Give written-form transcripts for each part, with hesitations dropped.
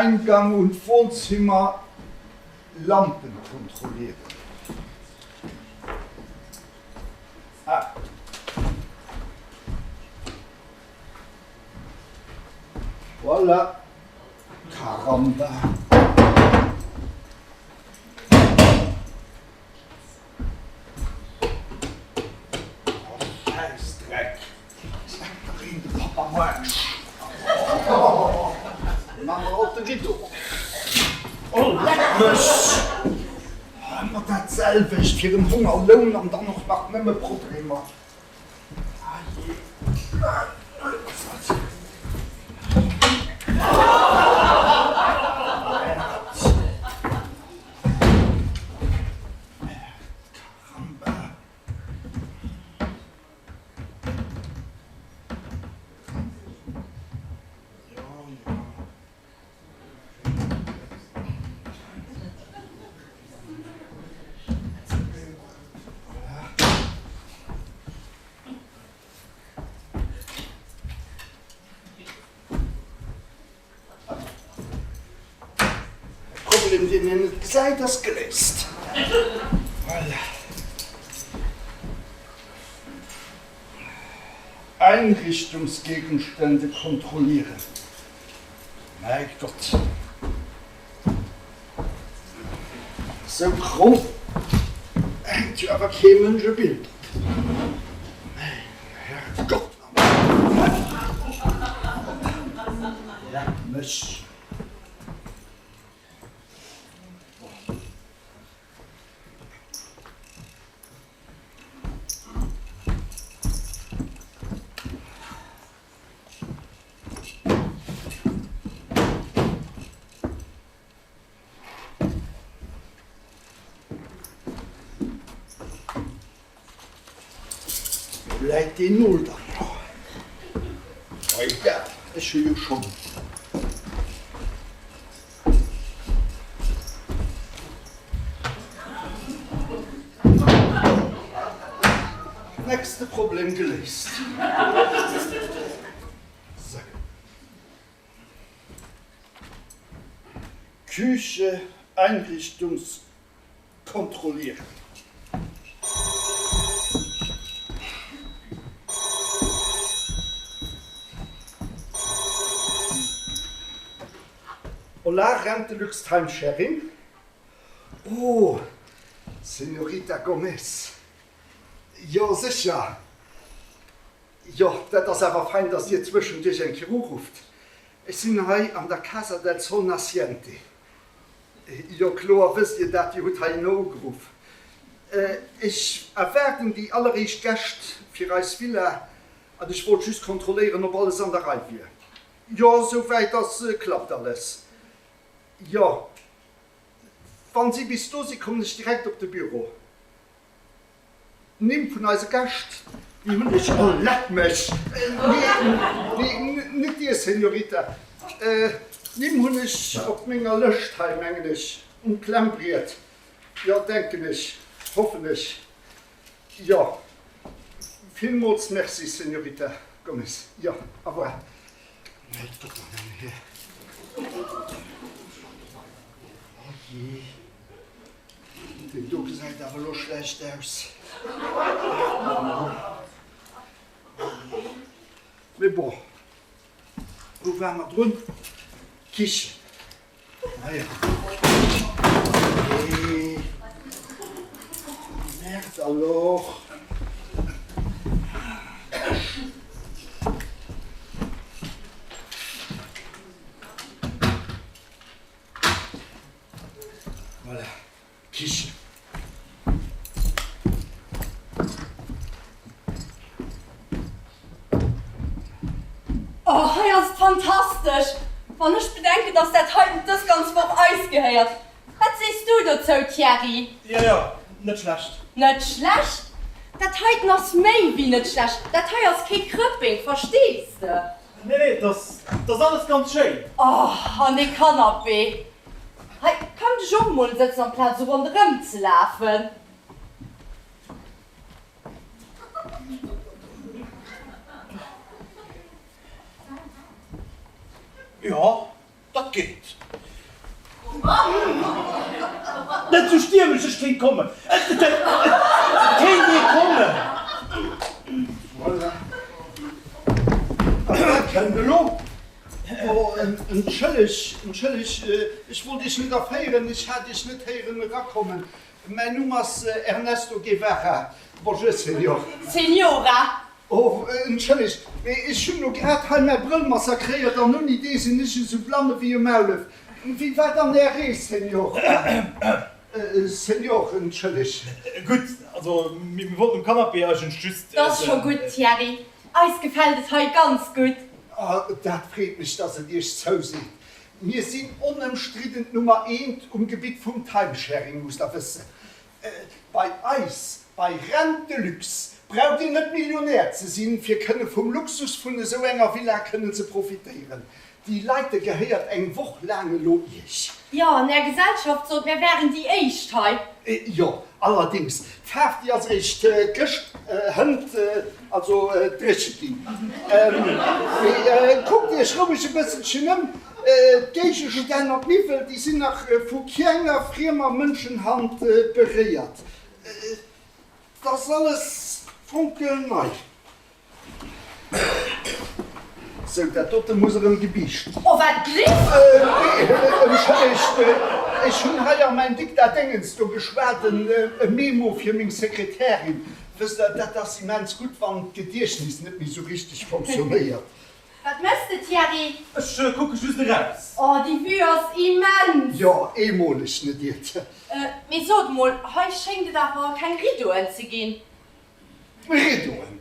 Eingang und Wohnzimmer Lampen kontrollieren. Ah. Voilà. Caramba. Oh, Schäissdreck. Leck de Pappermatsch. Maa mer och de Rideau op. Oh, leck mech! Ëmmer dat selwecht, fir en Hongerloun an dann och nach nëmme Problemer. Ah jee. Caramba. Jo, jo. Problem, deen een net gesäit, ass geléist. Voilà. Einrichtungsgegenstände kontrollieren. Mäi Gott. Sou kromm hänkt jo awer kee Mënsch e Bild op. Mäin Herrgott nach emol. Leck mech. Wou läit deen Nol dann elo? Oh egal, ech hu jo schonn. Nächste Problem geléist. Sou. Küche einrichtungskontrollieren. Hola, Rentelux Timesharing. Oh, Señorita Gomez. Jo, sécher. Jo, dat ass awer fein, dass Dir zwëschenduerch eng Kéier urufft. Ech sinn hei an der Casa del Sol Naciente. Jo, kloer wësst Dir dat, Dir hutt hei elo ugeruff. Ech erwaarden déi alleréischt Gäscht fir eis Villa an ech wollt just kontrolléieren, ob alles an der Rei wier. Jo, souwäit ass klappt alles. Jo, wann si bis do sinn, kommen ech direkt op de Büro. D'Nimm vun eise Gäscht, déi hunn ech. Oh, leck mech! Nee, net dir, Señorita. D'Nimm hunn ech op menger Lëscht hei, mengen ech, um Klemmbriet. Jo, denken ech, hoffen ech. Jo, villmools merci, Señorita Gomez. Jo, au revoir. Mäi Gott, nach eng Kéier. Oh jee. Deen do gesäit awer elo schlecht aus. Mee bon, wou ware mer drun? Kichen. Naja. Hey. Merde alors. Voilà, Kichen. Oh, hei ass et fantastesch! Wann ech bedenken, dass dat heiten dës ganz Woch eis gehéiert. Wat sees du dozou, Thierry? Jo, jo, net schlecht. Net schlecht? Dat heiten ass méi wéi net schlecht. Dat hei ass kee Krëppeng, verstees de? Nee, nee, 't ass, 't ass alles ganz schéin. Oh, an dee Canapé! Hei, komm dech och emol sëtzen amplaz esou ronderëm ze lafen. Jo, dat geet. Net sou stiermesch, ech kéint kommen. Et kéint ee kommen. Voilà. A wat kënnt elo? Oh, entschëlleg, entschëlleg, ech wollt Iech net erféieren, ech hat Iech net héieren erakommen. Mäin Numm ass Ernesto Guevara. Bonjour, Señor. Señora! Oh, entschëllegt, mee ech hunn elo grad hei mäi Brëll massakréiert an ouni dee sinn ech esou blann ewéi e Maulef. Wéi war dann Är Rees, Señor? Señor, entschëllegt. Gutt, also mir wollten um Canapé eigentlech just. 't ass scho gutt, Thierry. Eis gefält et hei ganz gutt. Oh, dat freet mech, dass et Iech zouseet. Mir sinn onëmstridden d'Nummer eent um Gebitt vum Timesharing, musst Der wëssen. Bei eis, bei Rent de Luxe, braucht een net Millionär ze sinn, fir kënne vum Luxus vun esou enger Villa kënnen ze profitéieren. Déi Leite gehéiert eng Woch laang elo iech. Jo, an är Gesellschaft sot, mär wären déi éischt hei. Jo, allerdings, d'Faarf déi ass eréischt gëscht, hënt, also dréche ginn. Mee kuckt iech roueg e bësselchen ëm, d'Géigestänn an d'Miwwel, déi sinn nach vu kenger friemer Mënschenhand beréiert. 't ass alles fonkelnei. Sou, dat dote muss erëm gebiischt. Oh, wat glift! Nee, entschëllegt, ech hunn hei a mäin Dikta-Déngens do geschwat, e Memo fir meng Sekretärin. Wësst Der, dat ass immens gutt, wann d'Gediechtnis net méi sou richteg fonctionnéiert. Wat méchs de, Thierry? Ech kucke just eraus. Oh, déi Vue ass immens! Jo, eemoleg, net iert? Mee sot mol, hei schéngt et awer keng Rideauen ze ginn. Riddoen?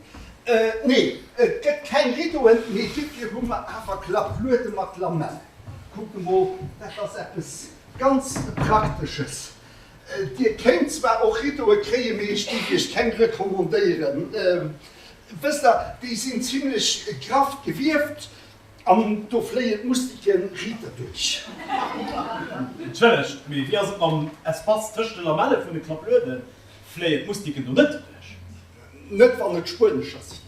Nee, et gëtt keng Riddoen, mee dofir hu mer awer Klappluede mat Lamellen. Kuckt emol, dat ass eppes ganz Praktesches. Dir kéint zwar och Riddoe kréien, mee ech géif iech keng recommandéieren. Wësst der, déi sinn zimlech graff gewieft an do fléien d'Mustike riit derduerch. Entschëllegt, mee wéi ass et mam Espace tëscht de Lamelle vun de Klapplueden? Fléien d'Mustiken do net duerch? Net wann et spuenescher sinn.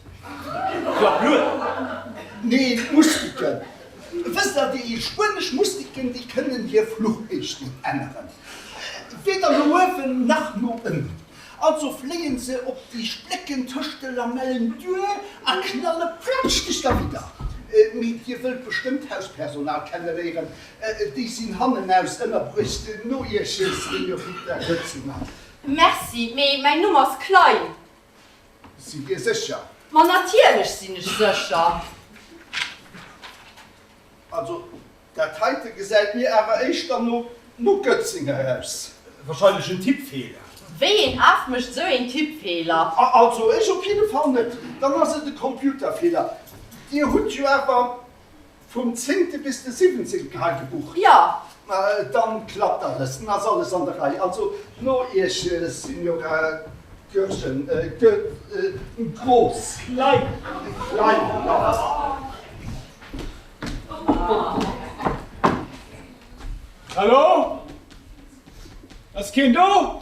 Klapplueden? Nee, d'Mustiken. Wësst der, déi spuenesch Mustiken, déi kënnen hir Fluchhéicht net änneren. Weder no uewen nach no ënnen. Also fléien se op déi Splécken tëscht de Lamellen duer a knalle platsch dech derwidder. Mee dir wëllt bestëmmt d'Hauspersonal kenneléieren. Déi sinn hannenaus ënnerbruecht no iech, Señorita Goetzinger. Merci, mee mäin Numm ass Klein. Sidd Dir sécher? Ma natierlech sinn ech sécher. Also, dat heite gesäit mir awer éischter no no Götzinger aus. Wahrscheinlech en Tippfeeler. Wéi een Af mécht esou een Tippfeeler? Also ech op jidde Fall net. Dann ass et e Computerfeeler. Dir hutt jo awer Vum zéngte bis de siwwenzéngten hei gebucht? Jo. Dann klappt alles, dann ass alles an der Rei. Also no Iech, Signora Goergen, Goe, Groß. Klein. Klein, jo. Hallo? Ass keen do?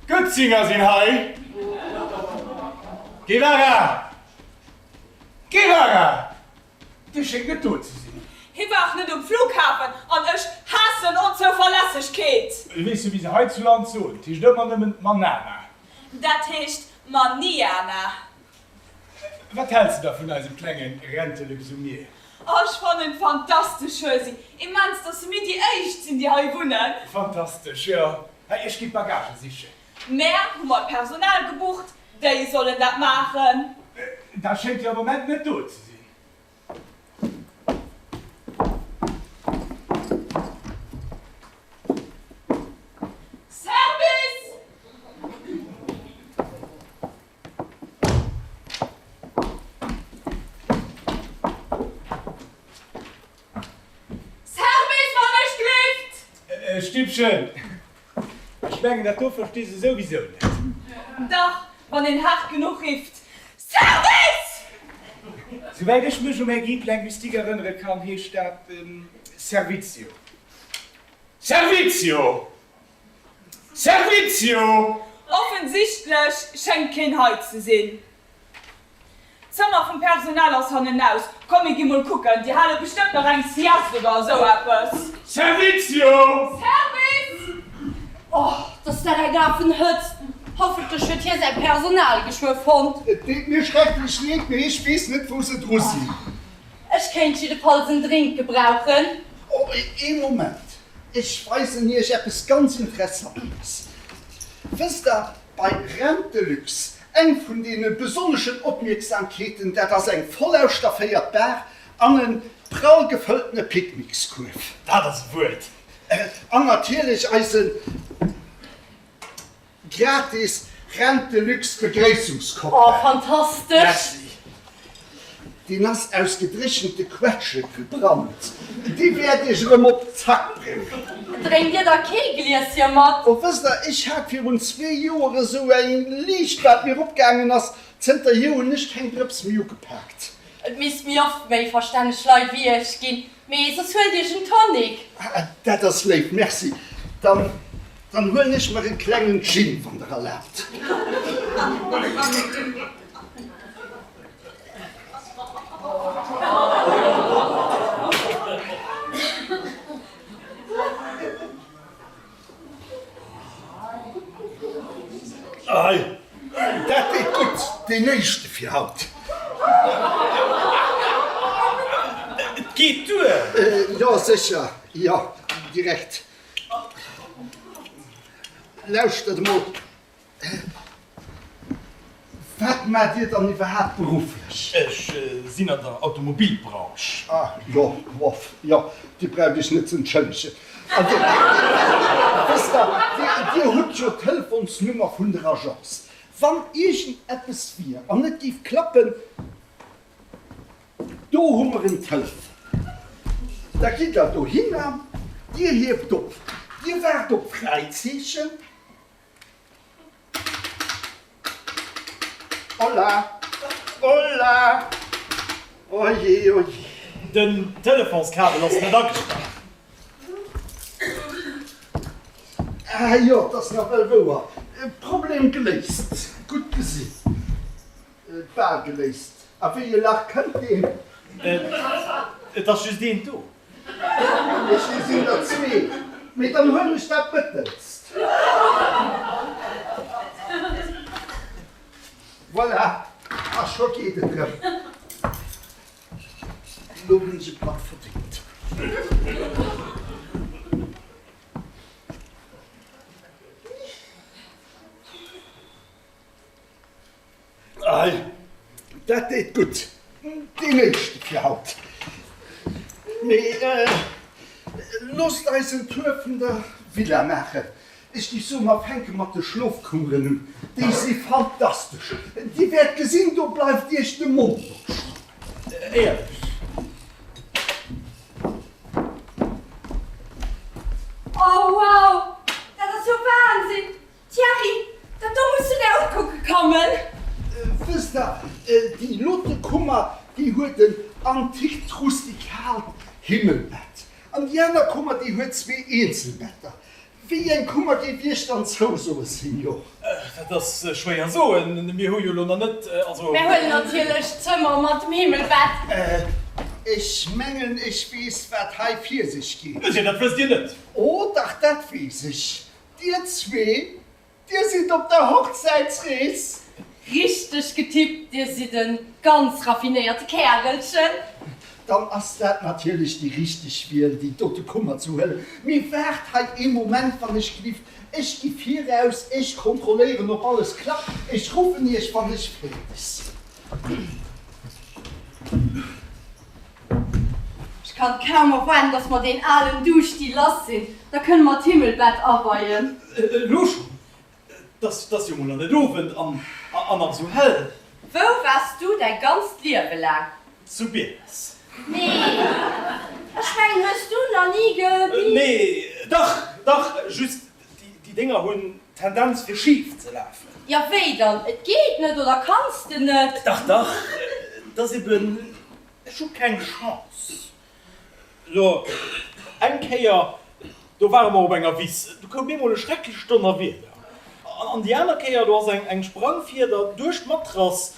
D'Götzinger sinn hei. Guevara! Guevara! Dee schéngt net do ze sinn. Hie war och net um Flughafen an ech haassen Onzouverlässegkeet! Weess du wéi se heizuland soen? Et heescht ëmmer nëmmen Manana. Dat heescht Maniana. Wat häls de da vun eisem klenge Rentelux um Mier? Oh, ech fannen et fantastesch, Huesi! Immens, dass mir déi éischt sinn, déi hei wunnen! Fantastesch, jo. Hei, ech gi d'Bagagë sichen. Mär hu mer d'Personal gebucht, déi sollen dat maachen. Dat schéngt jo am Moment net do ze sinn. Service! Service, wann ech glift! Stippchen, Ech mengen, dat do verstees de souwisou net. Dach, wann een haart genuch rifft, Service! Souwäit ech mech u mäi Guide linguistique erënnere kann, heescht dat Servizio. Servizio! Servizio! Offensichtlech schéngt keen hei ze sinn. D'Zëmmer vum Personal ass hannenaus. Komm mir gi mol kucken, déi hale bestëmmt nach eng Sieste oder esou eppes. Servizio! Service! Oh, 't ass dat eng Afenhëtzt! Hoffentlech huet hie säi Personal geschwë fonnt. Et deet mir schrecklech leed, mee ech weess net, wou se dru sinn. Ech kéint jiddefalls en Drink gebrauchen. Oh, ee Moment, ech weisen Iech eppes ganz Interessantes. Wësst Der, bei Rentelux, eng vun deene besonneschen Opmierksamkeeten, dat ass eng voll ausstafféiert Bar an e prall gefëlltene Picknickskuerf. Dat ass e Wuert! An natierlech eise Gratis Rent-Deluxe Begréissungscocktail. Oh, fantastesch! Merci. Deen ass aus gedréchente Quetsche gebrannt. Dee wäert iech erëm op Zack bréngen. Drénkt dir da kee Glieschen mat? Oh, wësst der, ech hat virun zwee Joer esou eng Liicht, wat mir opgaangen ass. Zënterhier hunn ech keng Drëps méi ugepaakt. Et misst méi oft méi verstänneg Leit wéi iech ginn. Mee soss huelt iech en Tonic. Dat ass léif, merci. Dann Dann huelen ech mer en klengen Gin, wann der erlaabt. Ei, dat deet gutt, deen éischte fir haut. Et geet duer. Jo, sécher, jo, direkt. Lauschtert emol, wat maacht Dir dann iwwerhaapt berufflech? Ech sinn an der Automobilbranche. Ah jo, bof, jo, Dir braucht Iech net ze entschëllegen. Also, wësst Der, Dir hutt jo d'Telefonsnummer vun der Agence. Wann iergendeppes wier an et géif klappen, Do hu mer en Telefon. Da gitt Der dohinner, Dir hieft op, Dir waart op Fräizeechen. Hola, hola, oje, oje. Den Telefonskabel ass net agestach. Ah jo, 't ass nawell wouer. Problem geléist. Gutt gesinn. Bal geléist. A wéi e Lach kënnt deen? Et ass just eent do. Ech gesinn der zwee, mee dann huelen ech dat mëttelst. Voilà, a scho geet et erëm. Elo hunn ech e Patt verdéngt. Ei, dat deet gutt. Deen éischte fir haut. Mee loosst eis en Tour vun der Villa maachen. Ech géif soen, mer fänke mat de Schlofkummeren un. Déi si fantastesch. Dir wäert gesinn, do bleift Iech de Mond opstoen. Éierlech. Oh wow, dat ass jo Wahnsinn! Thierry, dat do muss du der ukucke kommen! Wësst der, déi Lotte Kummer, déi huet en antikt rustikaalt Himmelbett, an déi aner Kummer, déi huet zwee Eenzelbetter. Wéi eng Kummer géif Iech dann zousoen, Signor? Dat ass schwéier soen, mir hu jo elo nach net, also. Mär huelen natierlech d'Zëmmer mat dem Himmelbett. Ech mengen, ech weess, wat hei vir sech geet. Nee, dat wësst Dir net. Oh dach, dat weess ech. Dir zwee, dir sidd op der Hochzäitsrees? Richteg getippt, dir sidd e ganz raffinéierte Kärelchen. Dann ass dat natierlech déi richteg Wiel, déi dote Kummer ze huelen. Mee waart hei ee Moment, wann ech glift. Ech gi viraus, ech kontrolléieren, ob alles klappt. Ech ruffen iech, wann ech fäerdeg sinn. Ech kann kaum erwaarden, dass mer deen alen Duuschti lass sinn, da kënne mer d'Himmelbett aweien. Elo schonn? Et ass jo mol nach net Owend an nach esou hell. Wou waars du däi ganzt Liewe laang? Zu Bieles. Nee, ech mengen, hues du nach ni ge. Nee, dach, dach, just déi Dénger hunn d'Tendenz fir schif ze lafen. Jo, wéi dann? Et geet net oder kanns de net? Dach, dach, et ass eben Ech hu keng Chance. Lo, eng Kéier, do ware mer op enger Wiss, du koum bemol e schrecklecht Donnerwieder. An déi aner Kéier, do ass eng Sprangfieder duerch d'Matrass.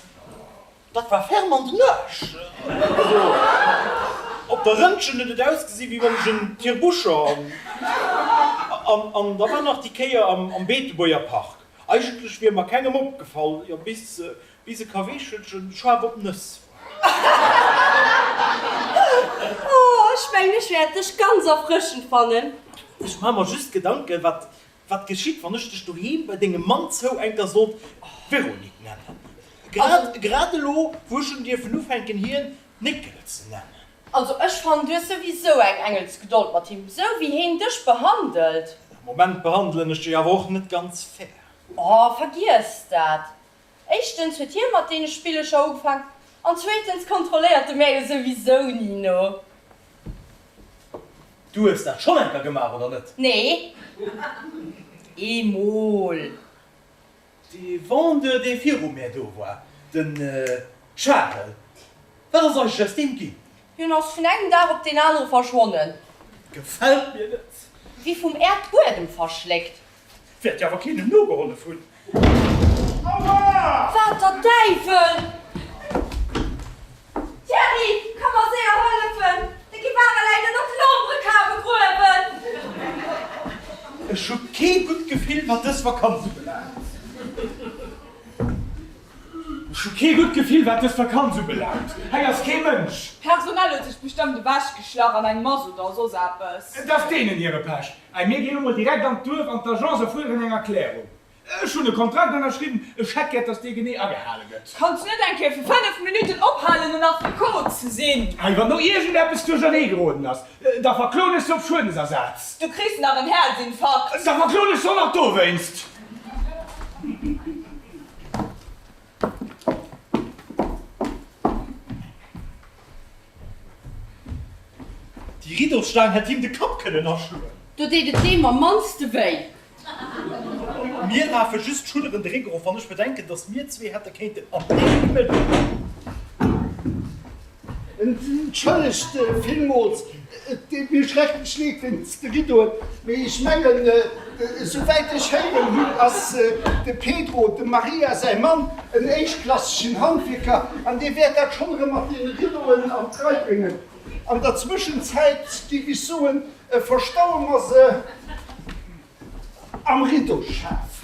Dat war ferm an den Aarsch. Also op der Rëntgen huet et ausgesi wéi wann ech en Tierbucher an an da war nach déi Kéier am Beetebuerger Park. Eigentlech wier mer kengem opgefall, jo bis bis e Kaweechelchen schaarf op Nëss war. Oh, ech mengen ech wäert dech ganz erfrëschend fannen. Ech maache mer just Gedanken, wat Wat geschitt, wann ech dech doheem bei dengem Mann zou enker sollt Véronique nennen? Grad, grad elo, wou ech hunn dierfen ufänken, hien Néckel ze nennen. Also ech fannen, du hues souwisou eng Engelsgedold mat him, sou wéi heen dech behandelt. Am Moment behandelen ech dech awer och net ganz fair. Oh, vergiess dat. Éischtens huet hie mat deene Spillecher ugefaang an zweetens kontrolléiert de mär jo souwisou ni no. Du hues dat schonn enker gemaach, oder net? Nee, eemol. Dee Vendeur, dee viru mär do war, de Charel, wat ass eigentlech aus deem ginn? Hien ass vun engem Dag op deen anere verschwonnen. Gefält mir net. Wéi vum Äerdbuedem verschléckt. Wäert jo awer keen nogehollef hunn. Aua! Wat der Däiwel! Thierry, komm mer séier hëllefen! De Guevara läit ënnert den Ombrekar begruewen! Ech hu kee gutt Gefill wat dës Vakanz ubelaangt. Ech hu kee gutt Gefill wat dës Vakanz ubelaangt. Hei ass kee Mënsch. D'Personal huet sech bestëmmt ewechgeschlach an eng Mass oder soss eppes. Et ass deenen hire Pech. Ei, mir ginn elo mol direkt an d'Duerf an d'Agence a fuerderen eng Erklärung. Ech hunn e Kontrakt ënnerschriwwen, ech hätt gär, dass dee genee agehale gëtt. Kanns du net eng Kéier fir 5 Minutten ophalen en Affekot ze sinn? Ei, wann do iergendeppes duerchernee geroden ass, da verkloen ech se op Schuedensersaz. Du kriss nach en Häerzinfarkt. Da verkloen ech se och nach dowéinst. Déi Riddosstaang hätt him de Kapp kënnen aschloen. Do deet et deem am mannste wéi. Mir lafe just d'Schudderen de Réck erof, wann ech bedenken, datt mir zwee hätte kéinten an deen Himmel. Entschëllegt villmools, et deet mir schrecklech leed wéinst de Riddoen, mee ech mengen, esouwäit ech héieren hunn, ass de Pedro, dem Maria säi Mann, en éischtklassegen Handwierker an dee wäert dat schonn erëm mat deene Riddoen an d'Rei bréngen. An der Zwëschenzäit, géif ech soen, verstaue mer se am Riddoschaf.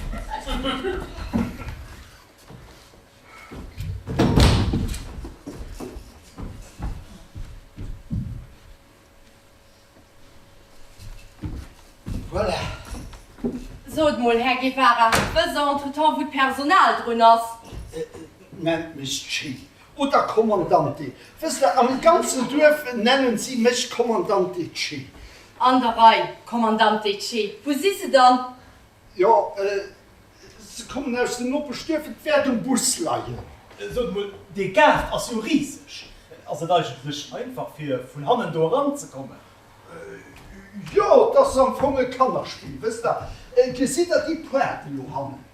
Voilà. Sot mol, Här Guevara, wësst Der entretemps, wou d'Personal drun ass? Nennt mech Che oder Kommandante. Wësst Der, am ganzen Duerf nennen si mech Kommandante Che. An der Rei, Kommandante Che. Wou si se dann? Jo, se kommen aus den Nopeschduerf, et wäert um Bus leien. Sot emol, dee Gaart ass jo riseg. Ass et eigentlech einfach fir vun hannen do eran ze kommen? Jo, et ass am Fong e Kannerspill, wësst der. Gesitt der déi Pointe do hannen?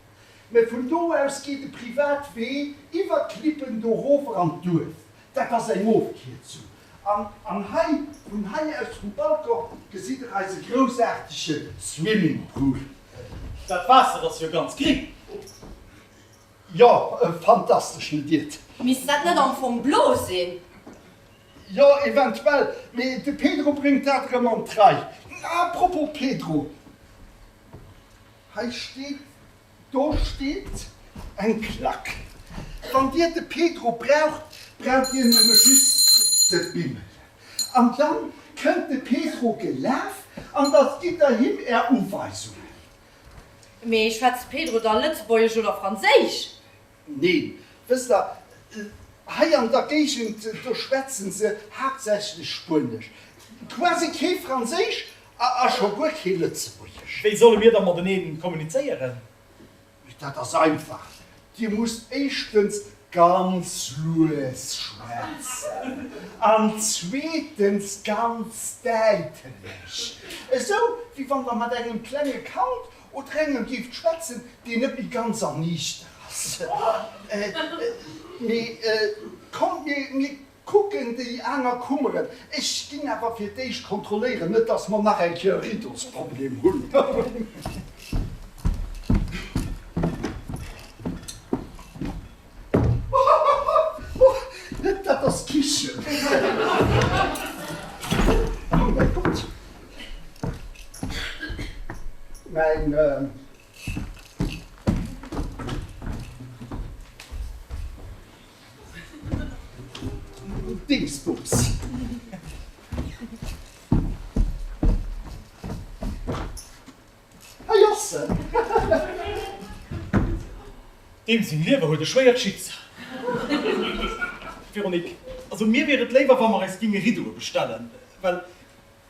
Mä vun do aus geet e Privatwee iwwer d'Klippen do rof an d'Duerf. Dat ass eng Ofkierzung. An an hei, vun hei aus vum Balcon, gesitt der eise groussaartege Swimmingpool. Dat Waasser ass jo ganz gring. Jo, fantastesch, net iert? Misst dat net am Fong blo sinn? Jo, eventuell, mee de Pedro bréngt dat erëm an d'Rei. A propos Pedro, hei steet Do steet eng Klack. Wann Dir de Pedro braucht, braucht Dir nëmme just ze bimmelen. An dann kënnt de Pedro gelaf an da gitt Der him Är Uweisungen. Mee schwätzt de Pedro da Lëtzebuergesch oder Franséisch? Neen, wësst Der, hei an der Géigend, do schwätzen se haaptsächlech Spuenesch. Quasi kee Franséisch a scho guer kee Lëtzebuergesch. Wéi solle mir da matenee kommunizéieren? Dat ass einfach, Dir musst éischtens ganz lues schwätzen an zweetens ganz däitlech, esou wéi wann Der mat engem klenge Kand Oder engem géift schwätzen, deen net méi ganz erniichter ass. Mee kommt, mir kucken déi aner Kummeren. Ech ginn awer fir d'éischt kontrolléieren, net dass mer nach eng Kéier e Riddosproblem hunn. Dingsbums. Hei ass en! Deem seng Liewer huet e schwéiert Schicksal. Véronique, Also mir wier et léiwer, wa mer eis ginge Riddoe bestellen, well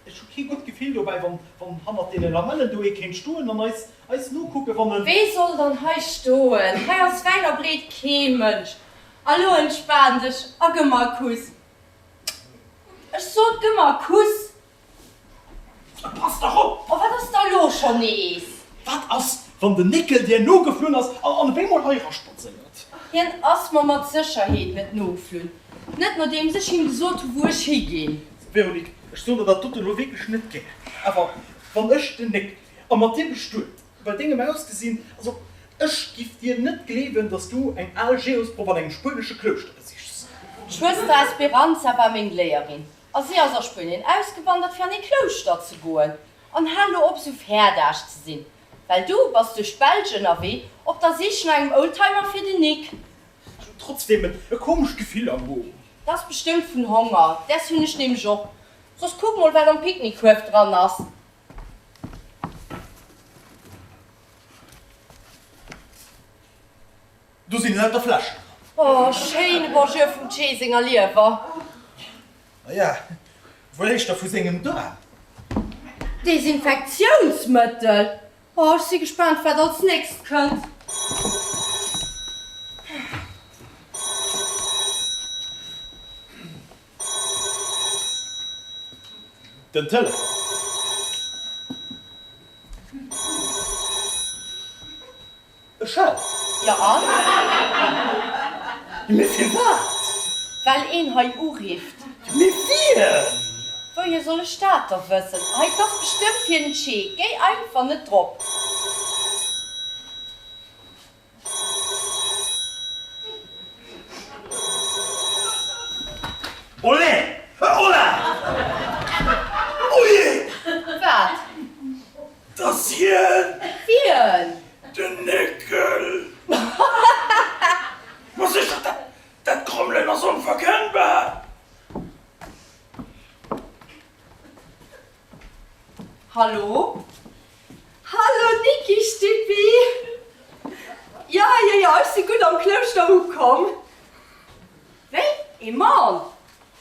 ech hu kee gutt Gefill dobäi, wann hannert deene Lamellen do ee kéint stoen an eis eis nokucken, wann en. Wee soll dann hei stoen? Hei ass wäit a breet kee Mënsch. A lo entspan dech a gëmm mer e Kuss. Ech sot, gëmm mer e Kuss! Pass dach op! Oh, wat ass da lo schonn nees? Wat ass, wann den Néckel dir nogeflunn ass an op eemol hei eraspadséiert? Hien ass mer mat Sécherheet net nogeflunn. Net nodeems ech him gesot hu wou ech higinn. Véronique, ech soen der dat doten elo wierklech net gär, awer wann ech den Néckel wier a mat dir bestuet, bei dengem Ausgesinn, also ech giff dir net gleewen, dass du eng al Geosproff an engem spuenesche Klouschter besichs. D'Schwëster Esperanza war meng Léierin. A si ass a Spuenien ausgewandert fir an ee Klouschter ze goen. An hal lo op sou fäerdaeg ze sinn, well du bass duerch d'Belsch ënnerwee op der Sich no engem Oldtimer fir den Nick. Ech hunn trotzdem e komescht Gefill am Mo. Dat ass bestëmmt vun Honger, däers hunn ech nämlech och. Soss kuck mol wat am Picknickkuerf dran ass. Do sinn lauter Fläschen dran. Oh, schéine Bonjour vum Che senger Liewer. Naja, wuel éischter vu sengem Daarm. Desinfektiounsmëttel? Oh, ech si gespaant, wat als nächst kënnt. Den Telefon. E Scheld. Jo an? Mee firwat? Well een hei urifft. Mee wien? Wouhier soll ech dat da wëssen? Hei, 't ass bestëmmt fir den Che. Géi einfach net drop. Olé! Hola! Ojee! Wat? 't ass hien! Wien? Den Néckel! Ma sécher, dat, dat Grommelen ass onverkennbar! Hallo? Hallo Niki Stippi! Jo, jo, jo, ech si gutt am Klouschter ukomm. Wéi? Ee Mann?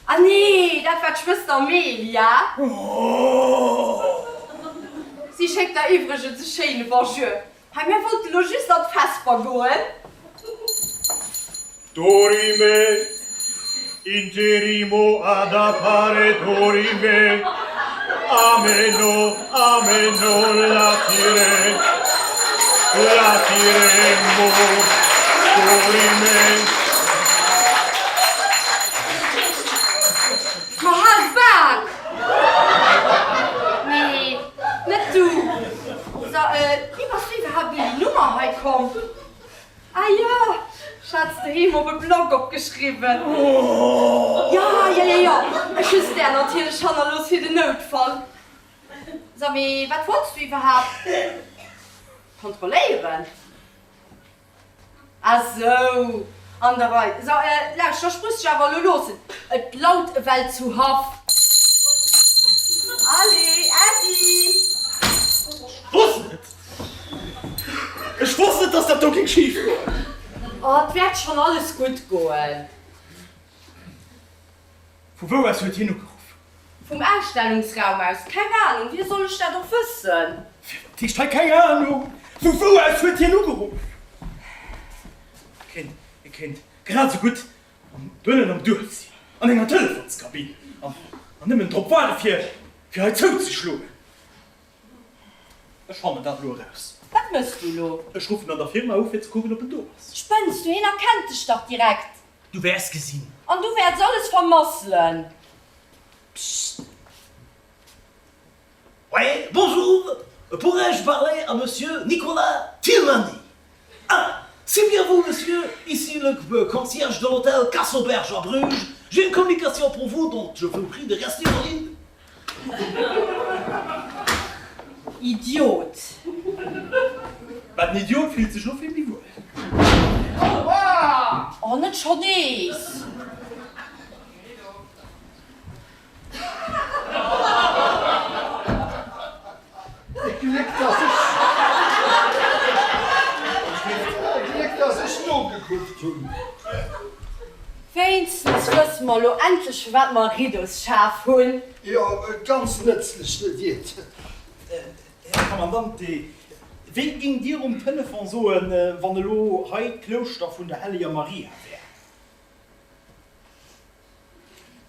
Ah nee, dat war d'Schwëster Amelia. Si schéckt der iwwregens e schéine Bonjour. Hei, mir wollten elo just an d'Vesper goen. Dorime, interimo ad appare dorime, ameno, ameno latire, latiremo, dorime. Ma hal d'Bak! Nee, net du. So, wéi bass du iwwerhaapt un déi Nummer hei komm? Ah jo, ech hat se doheem op e Block opgeschriwwen. Jo, jo, jo, jo, ech hu se där natierlech hannerlooss fir den Noutfall. So, mee wat wollts du iwwerhaapt kontrolléieren? Ah sou, an der Rei. So, lauschter, ech muss dech awer elo loossen, et laut ewell zu Haff. Allez, Äddi! Ech wosst et! Ech wosst et, dass dat do géing schif goen! Oh, et wäert schonn alles gutt goen. Vu wou aus huet hien ugeruff? Vum Ausstellungsraum aus. Keng Ahnung, wéi soll ech dat och wëssen? Firwat heescht hei keng Ahnung? Vu wou aus huet hien ugeruff? E kéint grad esou gutt doënnen am Duerf sinn, an enger Telefonskabinn, an nëmmen drop waarde fir hei zouzeschloen. Ech fannen dat elo eraus. Wat mëss du elo? Ech ruffen an der Firma u fir ze kucken, ob en do ass. Spënns du? Hien erkennt dech dach direkt. Du wäers gesinn. An du wäerts alles vermasselen. Pscht. Ouais, bonjour, pourrais-je parler à monsieur Nicolas Thilmany? Ah, c'est bien vous, monsieur, ici le concierge de l'hôtel Casse-Auberge à Bruges. J'ai une communication pour vous dont je vous prie de rester en ligne. Idiot! Mä den Idiot fillt sech elo vill méi wuel. Oh, net scho nees! gekuckt hunn. Wéinstens wësse mer elo endlech, firwat mer e Riddoschaf hunn. Jo, ganz nëtzlech, net iert. Här Kommandante, wéi géingt Dir um Telefon soen, wann elo hei d'Klouschter vun der Helleger Maria wär?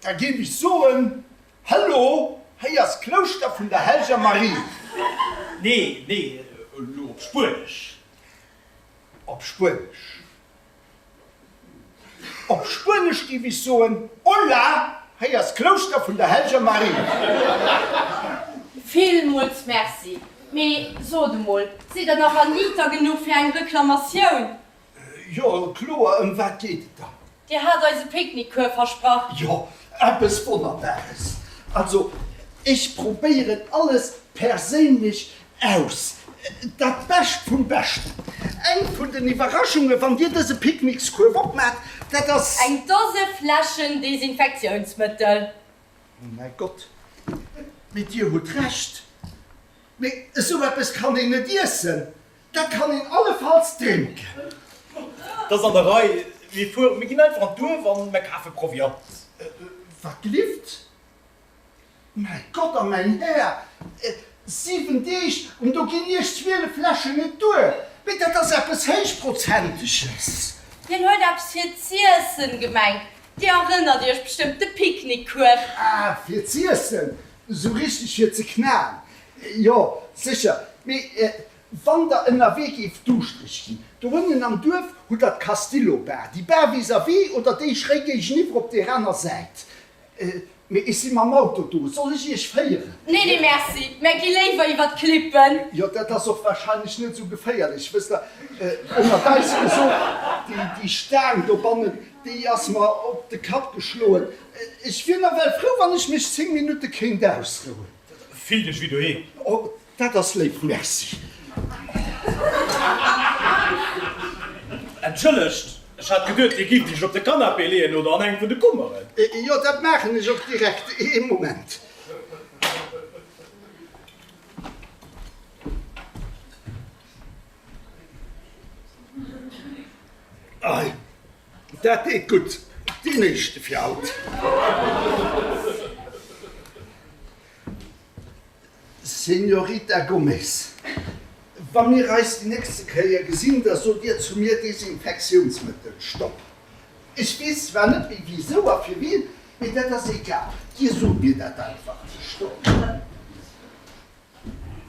Da géif ech soen, Hallo, hei ass d'Klouschter vun der Hellger Marie. Nee, nee, elo op Spuenesch. Op Spuenesch. Op Spuenesch géif ech soen, Hola, hei ass d'Klouschter vun der Hellger Marie. Villmools Merci. Mee sot emol, sidd der nach erniter genuch fir eng Reklamatioun? Jo, kloer, ëm wat geet et dann? Dir hat eis e Picknickkuerf versprach. Jo, eppes Wonnerbares. Also, ech probéieren alles perséinlech aus. Dat Bescht vum Beschten. Eng vun den Iwwerraschungen, wann Dir dëse Picknickskuerf opmaacht, dat ass. Eng Dose Fläschen Desinfektiounsmëttel. Oh mäi Gott, mee Dir hutt Recht. Mee esou eppes kann een net iessen. Dat kann een allefalls drénken. Dat ass an der Rei. Mir fueren, mir ginn einfach an d'Duerf an mer kafe Proviant. Wat gelift? Mäi Gott a mäin Här! 7 Deeg, an do ginn Iech 12 Fläschen net duer. Mee dat ass eppes Héichprozenteges. Hien huet eppes fir z'iessen gemengt. Dir erënnert Iech bestëmmt, de Picknickkuerf. Ah, fir z'iessen? Esou richteg fir ze knaen? Jo, sécher. Mee wann der ënnerwee géift duuschtereg ginn, do ënnen am Duerf hutt der d'Castillo-Bar, déi Bar vis-à-vis oder déi schréi géigeniwwer op deer aner Säit. Mee ech si mam Auto do, soll ech iech féieren? Nee, nee, merci, mär gi léiwer iwwer d'Klippen. Jo, dat ass och warscheinlech net esou geféierlech. Wësst der, ënnert eis gesot, déi Staang dobannen, déi ass mer op de Kapp geschloen. Ech wier nawell frou, wann ech mech 10 Minutte kéint ausrouen. Fill dech wéi doheem. Oh, dat ass léif, merci. Entschëllegt, ech hat geduet, Dir gift Iech op de Canapé leeën oder an eng vun de Kummeren. Jo, dat maachen ech och direkt. Ee Moment. Ei, dat deet gutt. Deen éischte fir haut. Señorita Gomez, wa mir eis déi nächste Kéier gesinn, da sot Dir zu mir, Desinfektiounsmëttel, stopp. Ech weess zwar net méi wisou a fir wien, mee dat ass egal. Dir sot mir dat einfach. Stopp.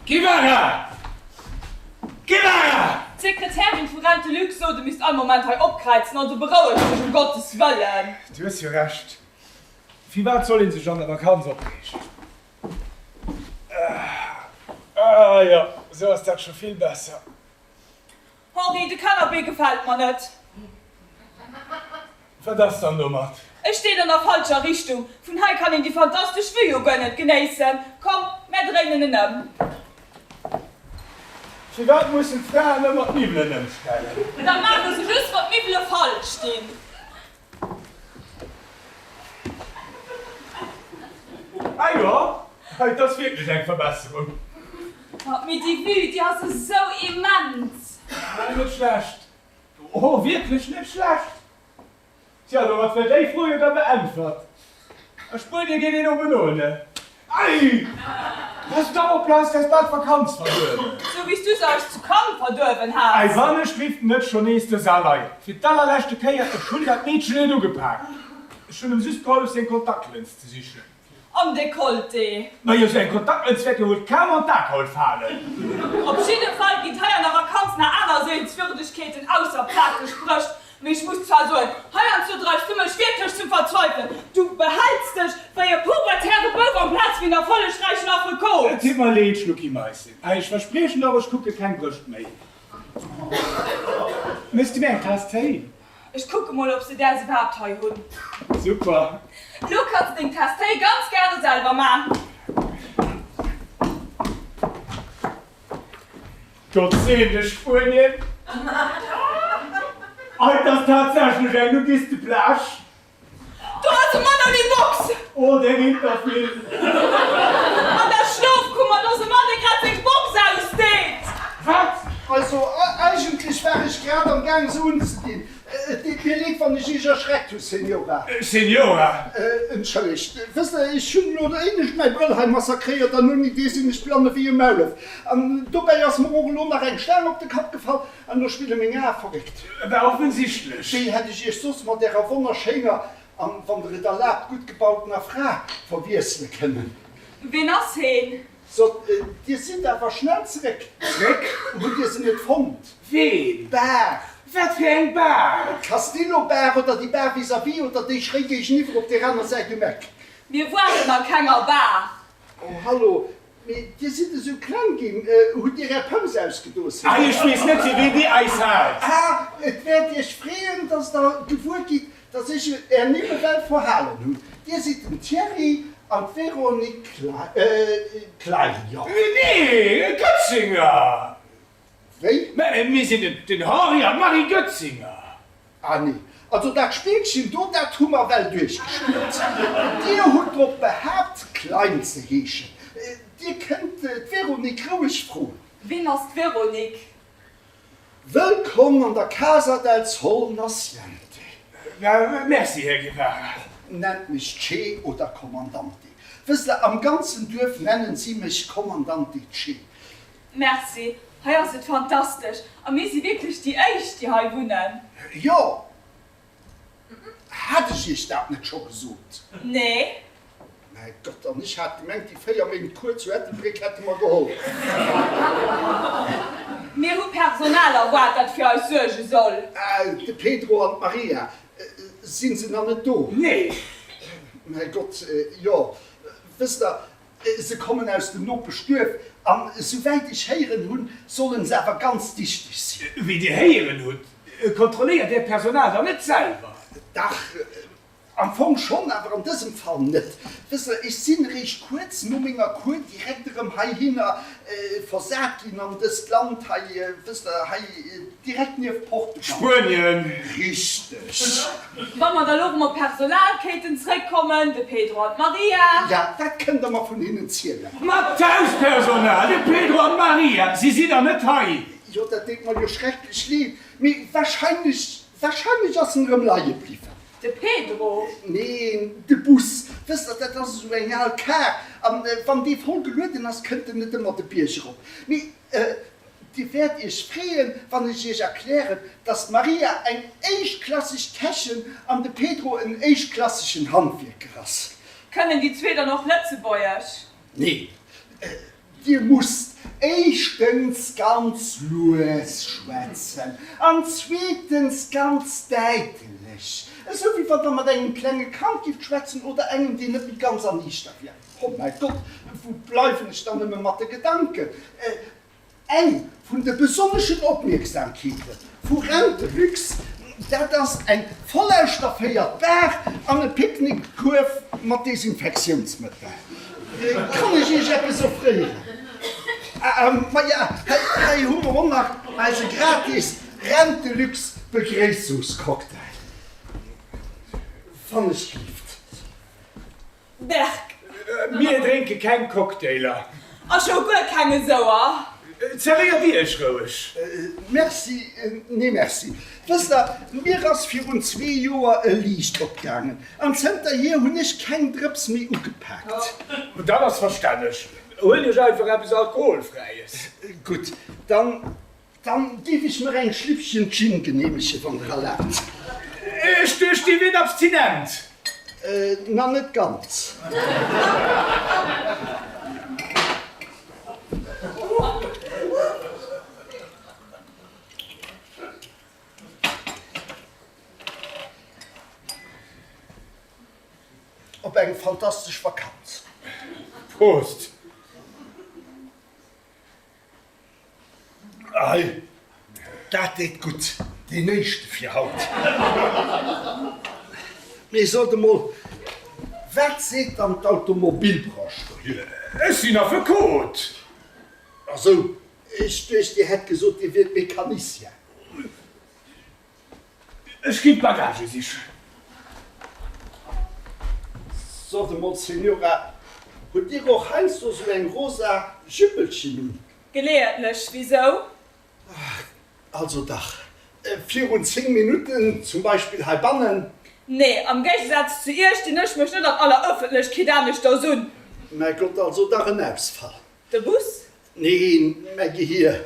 Guevara! Guevara! D'Sekretärin vu Rente Luxe sot, e misst all Moment hei opkräizen, also beroueg dech, um Gottes Wëllen! Du hues jo Recht. Firwat soll een sech an der Vakanz opreegen? Ah jo, sou ass dat scho vill besser. Henri, de Canapé gefält mer net. Wat ass dann domat? E steet an der falscher Richtung. Vun hei kann een déi fantastesch Vue jo guer net genéissen. Komm, mär dréinen en ëm. Firwat mussen d'Fraen ëmmer d'Miwwelen ëmstellen? Dat maache se just, wann d'Miwwele falsch stinn. Ah jo, et ass wierklech eng Verbesserung. Oh, mee déi Vue, déi ass esou immens! Net schlecht. Oh, wierklech net schlecht. Tja, domat wär déi Fro jo da beäntwert. A Spuenie geet een oben ohne. Ei! Pass dach op, du has eis bal d'Vakanz verduerwen. Sou wéi s du se eis zu Cannes verduerwen has. Ei, wann ech rifft net schon nees de Sal ei. Fir d'allerleschte Kéier, ech hunn dat Meedchen net ugepak. Ech hunn em just gehollef seng Kontaktlëns ze sichen. Am Dekolleté. Majo, sou eng Kontaktlëns wäert jo wuel kaum an d'Akeholl falen. Op jidde Fall ginn hei an der Vakanz nach aner Sehenswürdegkeeten ausser plakeg Brëscht. Mee ech muss zwar soen, heiansdo dreifs du mech wierklech zum Verzweifelen. Du behälls dech wéi e pubertäre Bouf amplaz wéi en erfollegräichen Affekot. Et deet mer leed, Schluckimaisschen. Ei, ech verspriechen der, ech kucke keng Brëscht méi. Méchs du mir eng Taass Téi? Ech kucke mol, ob se däers iwwerhaapt hei hunn. Super. Lo kanns de deng Taass Téi ganz gäre selwer man. Gott seen dech, Spuenien! Ei, 't ass tatsächlech eng Nudisteplage! Do ass e Mann ouni Box! Oh, deng Interfil! An der Schlofkummer, do ass e Mann, dee grad seng Box ausdeet! Wat? Also, eigentlech. Eigentlech war ech grad am Gaang se unzedinn. Et deet mir leed, wann ech Iech erschreckt hu, Senora. Senora! Entschëllegt. Wësst Der, ech hunn elo éinescht mäi Brëll hei massakréiert an ouni dee sinn ech blann ewéi e Maulef. An dobäi ass mer och elo nach eng Staang op de Kapp gefall an elo spille meng Ae verréckt. War offensichtlech. Wéi hätt ech Iech soss mat Ärer wonnerschéiner an, wann Der et erlaabt, gutt gebautener Fra verwiessele kënnen? Ween ass heen? Sot, Dir sidd awer schnell zeréck. Zeréck? Hutt Dir se net fonnt? Ween? D'Bar. Wat fir eng Bar? D'Castillo-Bar oder déi Bar vis-à-vis oder déi schréi géigeniwwer op där aner Säit um Eck. Mir waren a kenger Bar. Oh, hallo, mee Dir sidd esou kleng ginn. Hutt Dir Är Pëms ausgedoos? Ei, ech weess net, fir ween Dir eis haalt. Ah, et wäert Iech freeën, dass Der gewuer gitt, Dass ech Är Nimm ewell verhalen hunn. Dir sidd den Thierry an d'Véronique Klein, jo? Nee, Goetzinger! Wéi? Mä mir sinn den Henri an d'Marie Goetzinger. Ah nee, also dat Spillchen do, dat hu mer ewell duerchgespillt. Dir hutt drop behaapt, Klein ze heeschen. Dir kënnt d'Véronique roueg froen. Ween ass d'Véronique? Wëllkomm an der Casa del Sol Naciente. Merci, Här Guevara. Nennt mech Che oder Comandante. Wësst Der, am ganzen Duerf nennen si mech Comandante Che. Merci, hei ass et fantastesch a mir si wierklech déi éischt, déi hei wunnen. Jo, Hat ech iech dat net scho gesot? Nee. Mäi Gott, an ech hat gemengt, déi 4 Méint Cours zu Ettelbréck hätte mer geholl. Mir hu Personal erwaart, dat fir eis suerge soll. De Pedro an d'Maria, sinn se nach net do? Nee. Mäi Gott, jo. Wësst Der, Se kommen aus dem Nopeschduerf an esouwäit ech héieren hunn, sollen se awer ganz dichteg sinn. Wéi Dir héieren hutt, kontrolléiert Äert Personal dann net selwer? Dach, am Fong schonn, awer an dësem Fall net. Wësst Der, ech sinn eréischt kuerz no menger Cours direkt erëm heihinner versat ginn an dëst Land hei, wësst Der, hei direkt nieft Portugal. Spuenien! Richteg. Wa mer da lo erëm op d'Personal kéinten zréckkommen, de Pedro an d'Maria. Ja, wat kënnt Der mer vun hinnen zielen? Ma d'Hauspersonal, de Pedro an d'Maria, si sinn nach net hei. Jo, dat deet mer jo schrecklech leed, mee wahrscheinlech, wahrscheinlech ass en erëm leie bliwwen. De Pedro? Neen, de Bus. Wësst Der, dat ass esou eng al Kar, an wann dee voll gelueden ass, kënnt en net ëmmer de Bierg erop. Mee Dir wäert iech freeën, wann ech iech erklären, dass d'Maria eng éischtklasseg Kächin an de Pedro en éischtklassegen Handwierker ass. Kënnen déi zwee dann och Lëtzebuergesch? Nee. Dir musst éischtens ganz lues schwätzen an zweetens ganz däitlech, esou wéi wann der mat engem klenge Kand gifft schwätzen oder engem, deen net méi ganz erniichter wier. Oh mäi Gott, wou bleiwen ech dann nëmme mat de Gedanken? Eng vun de besonneschen Opmierksamkeete vu Rentelux, dat ass eng vollausstafféiert Bar an e Picknickkuerf mat Desinfektiounsmëttel. Kann ech Iech eppes offréieren? Maja, hei hu mer och nach eise gratis Rentelux Begréissungscocktail. Wann ech gelift. Berg. Mir drénke keng Cocktailer. A scho guer keng esouer. Zerwéiert Iech roueg. Merci, nee merci. Wësst Der, mir ass virun zwee Joer e Liicht opgaangen an zënterhier hunn ech keng Drëps méi ugepaakt. Dat ass verstänneg. Huelt Iech einfach eppes Alkoholfräies. Gutt, dann Dann géif ech mer eng Schlippchen Gin genehmegen, wann der erlaabt. Ech duecht, Dir wiert abstinent. Na, net ganz. Op eng fantastesch Vakanz. Prost! Ei, dat deet gutt, deen éischte fir haut. Mee sot emol, wat seet dann d'Automobilbranche dohier? Ech sinn Affekot. A sou, ech duecht, Dir hätt gesot, Dir wiert Mecanicien. Ech ginn d'Bagagë sichen. Sot emol, Signora, hutt Dir och heiansdo sou eng rosa Jüppelchen un? Geleeëntlech, wisou? Ach. Also dach, virun 10 Minutten zum Beispill heibannen. Nee, am Géigesaz zu Iech dinn ech mech net an aller Ëffentlechkeet aneschters un. Mäi Gott, also dach en Ausfall. De Bus? Neen, mäi Gehier.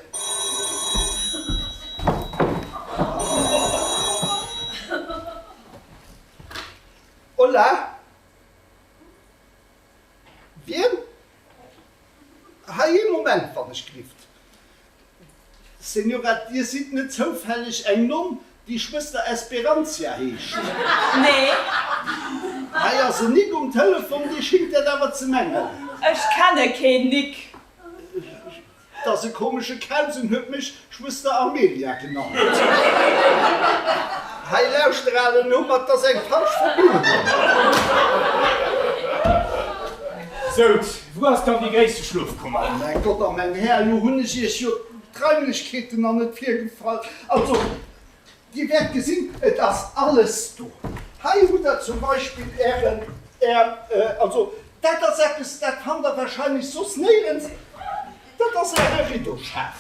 Hola! Wien? Hei, ee Moment, wann ech glift. Señora, Dir sidd net zoufälleg eng Nonn, déi Schwëster Esperantia heescht? Nee. Hei ass en Nick um Telefon, dee schingt dat awer ze mengen. Ech kenne keen Nick. 't ass e komesche Kauz en huet mech Schwëster Amelia genannt. Hei lauschter alen Hummer, 't ass eng falsch Verbindung. Sout, wou ass dann déi gréisste Schlofkummer? Mäi Gott a mäin Här, elo hunn ech iech jo d'Raimlechkeeten nach net virgefall. Also, Dir wäert gesinn, et ass alles do. Hei hutt Der zum Beispill Ären, Är, also dat ass eppes, dat fannt Der wahrscheinlech soss néierens, dat ass Äre Riddoschaf.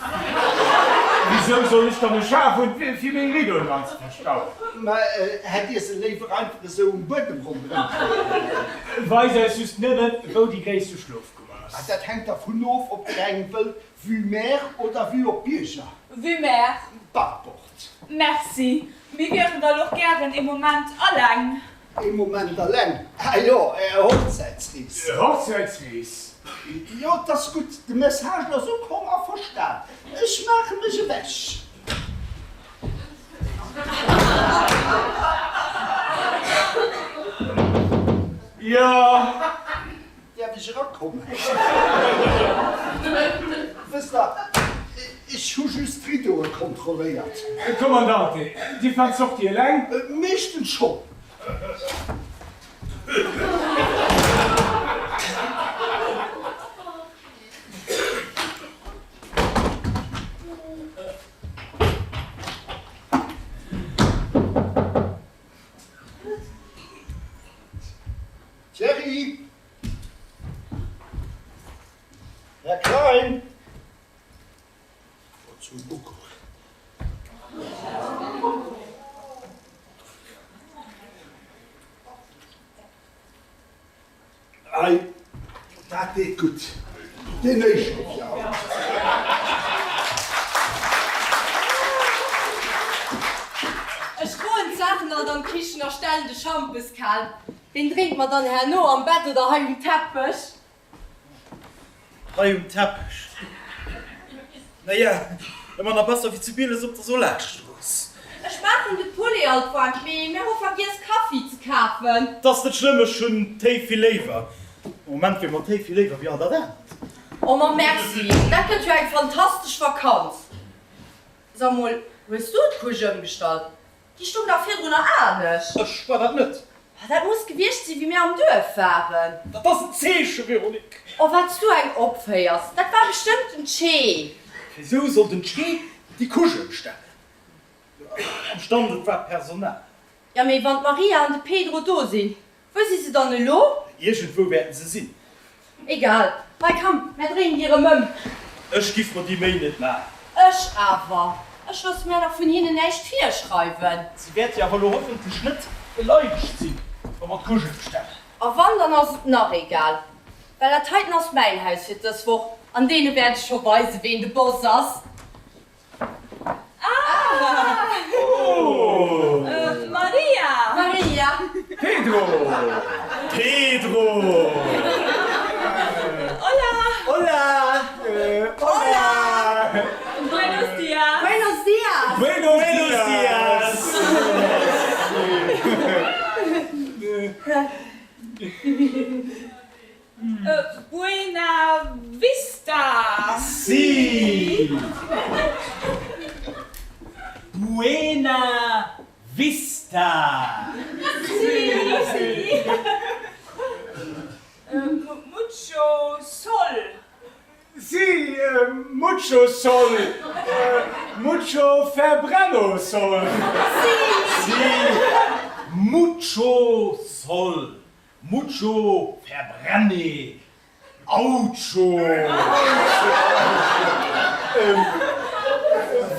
Wisou soll ech dann e Schaf hunn, fir meng Riddoen dran ze verstauen? Mä hätt Dir se léiwer einfach esou um Buedem ronderëm kréien? Weis eis just nëmmen, wou déi gréisste Schlofkummer ass. Dat hänkt dervun of, ob Der eng wëllt vue mer oder vue op d'Bierger. Vue mer. Backbord. Merci. Mir wieren da lo och gären ee Moment alleng. Ee Moment alleng? Ah jo, Är Hochzäitsrees. Hochzäitsrees? Jo, 't ass gutt. De Message ass ukomm a verstan. Ech maache mech ewech. Jo. Däerf ech erakommen? Wësst Der, ech hu just d'Rideaue kontrolléiert. Kommandante, Dir fannt d'Sortie eleng? Meeschtens schonn. Thierry! Här Klein! Oh, zum Kuckuck. Ei, dat deet gutt. Deen éischte fir haut. Ech droen d'Saachen alt an d'Kichen a stellen de Schampes kal. Deen drénkt mer dann herno am Bett oder hei um Teppech. Hei um Teppech? Naja, ëmmer nach besser wéi zu Bieles op der Solarstrooss. Ech maachen de Poulet alt waarm, mee mir hu vergiess Kaffi ze kafen. 't ass net schlëmm, ech hunn Téi vill léiwer. Am Moment wier mer Téi vill léiwer wéi all dat anert. Oh ma merci, dat gëtt jo eng fantastesch Vakanz. Sag mol, hues du d'Couche ëmgestallt? Déi stoung dach virdrun nach anescht. Ech war dat net. Oh, dat muss gewiescht sinn, wéi mir am Duerf waren. Dat ass en Zeeche, Véronique. Oh, wat s du eng opféiers. Dat war bestëmmt den Che. Wéisou soll den Che déi Couche ëmstellen? Am Stand, et war d'Personal. Jo, mee wann d'Maria an de Pedro do sinn, Wou si se dann elo? Iergendwou wäerten se sinn. Egal. Hei, komm, mär dréinen déi erëm ëm. Ech giff mer déi Méi net maachen. Ech awer. Ech loosse mär dach vun hinnen näischt virschreiwen. Si wäerte jo awer elo hoffentlech net beleidegt sinn, wa mer d'Couche ëmstellen. A wann, dann ass et nach egal. Well dat heiten ass mäin Haus fir dës Woch, an deene wäert ech scho weisen, ween de Boss ass. Ah! Maria! Maria! Pedro! Pedro! Hola! Hola! Hola! Buenos dias! Buenos dias! Buenos dias! Buena vista! Si! Buena vista! Si, si! Mucho sol! Si, mucho sol! Mucho verbreno sol! Si! Mucho sol! Mucho verbrenne Aucho!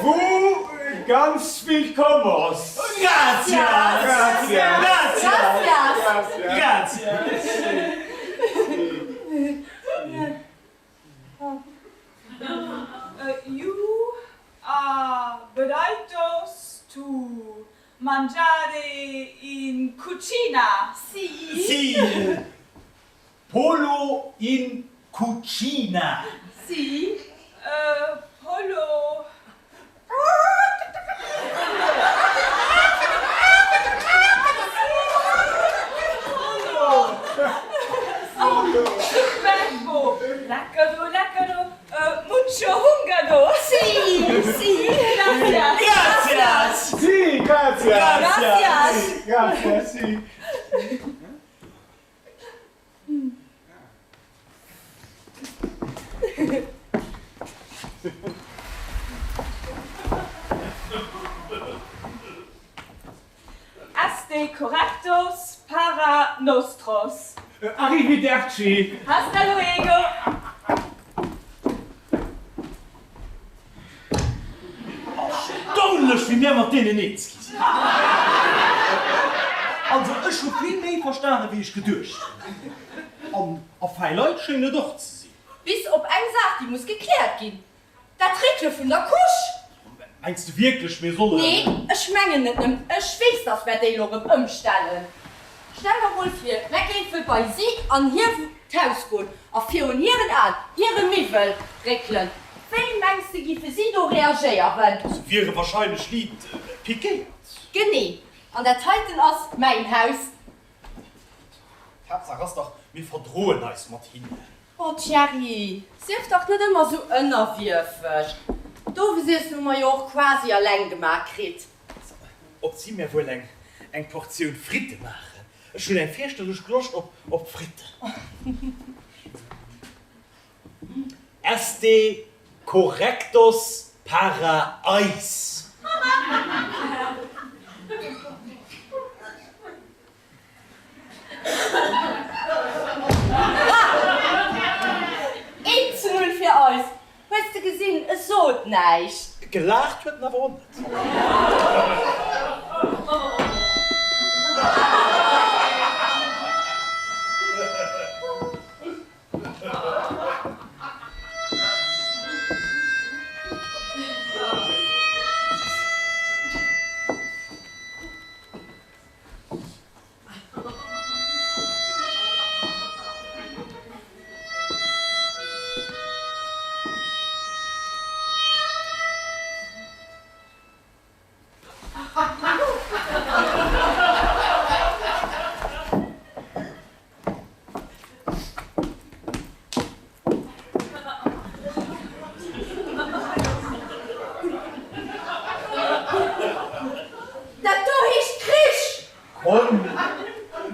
Wou? Ganz willkommos! Gratias! Gratias! Gratias! Gratias! You are bereitos to mangiare in cucina? Si. Si. Polo in cucina. Si. Polo. Superbo! Lecker do, lecker do, mucho hunger do! Si, si! Gracias! Gracias! Si, gracias! Gracias! Gracias, si! Este correctos para nostros. Arrivederci! Hasta luego! Erstaunlech wéi mär mat deenen eens gi sinn. Also ech hu vill méi verstane wéi ech geduecht hunn. An a fäi Leit schéngen et och ze sinn. Bis op eng Saach déi muss gekläert ginn, dat Réckele vun der Couche. Mengs de wierklech mir sollen. Nee, ech mengen net nëmmen, ech weess, dass mär déi elo erëm ëmstellen. Stell der mol vir, mär géife bei si an hir d'Haus goen a virun hiren Aen hire Miwwel réckelen. Wéi mengs de géife si do reagéieren? Se wiere wahrscheinlech liit pikéiert. Genee, an dat heiten ass mäin Haus. D'Haaptsaach ass dach, mir verdroen eis mat hinnen. Oh Thierry, sief dach net ëmmer sou ënnerwierfeg. D'Owesiessen hu mer jo och quasi alleng gemaach kritt. Ob si mär wuel eng eng Portioun Fritte maachen? Ech hunn eng fierchterlech Loscht op op Fritten. Este correctos para eis. Ha! Eent zu null fir eis. Hues de gesinn, e sot näischt. Gelaacht huet en awer och net. Dat do heescht Krich! Komm,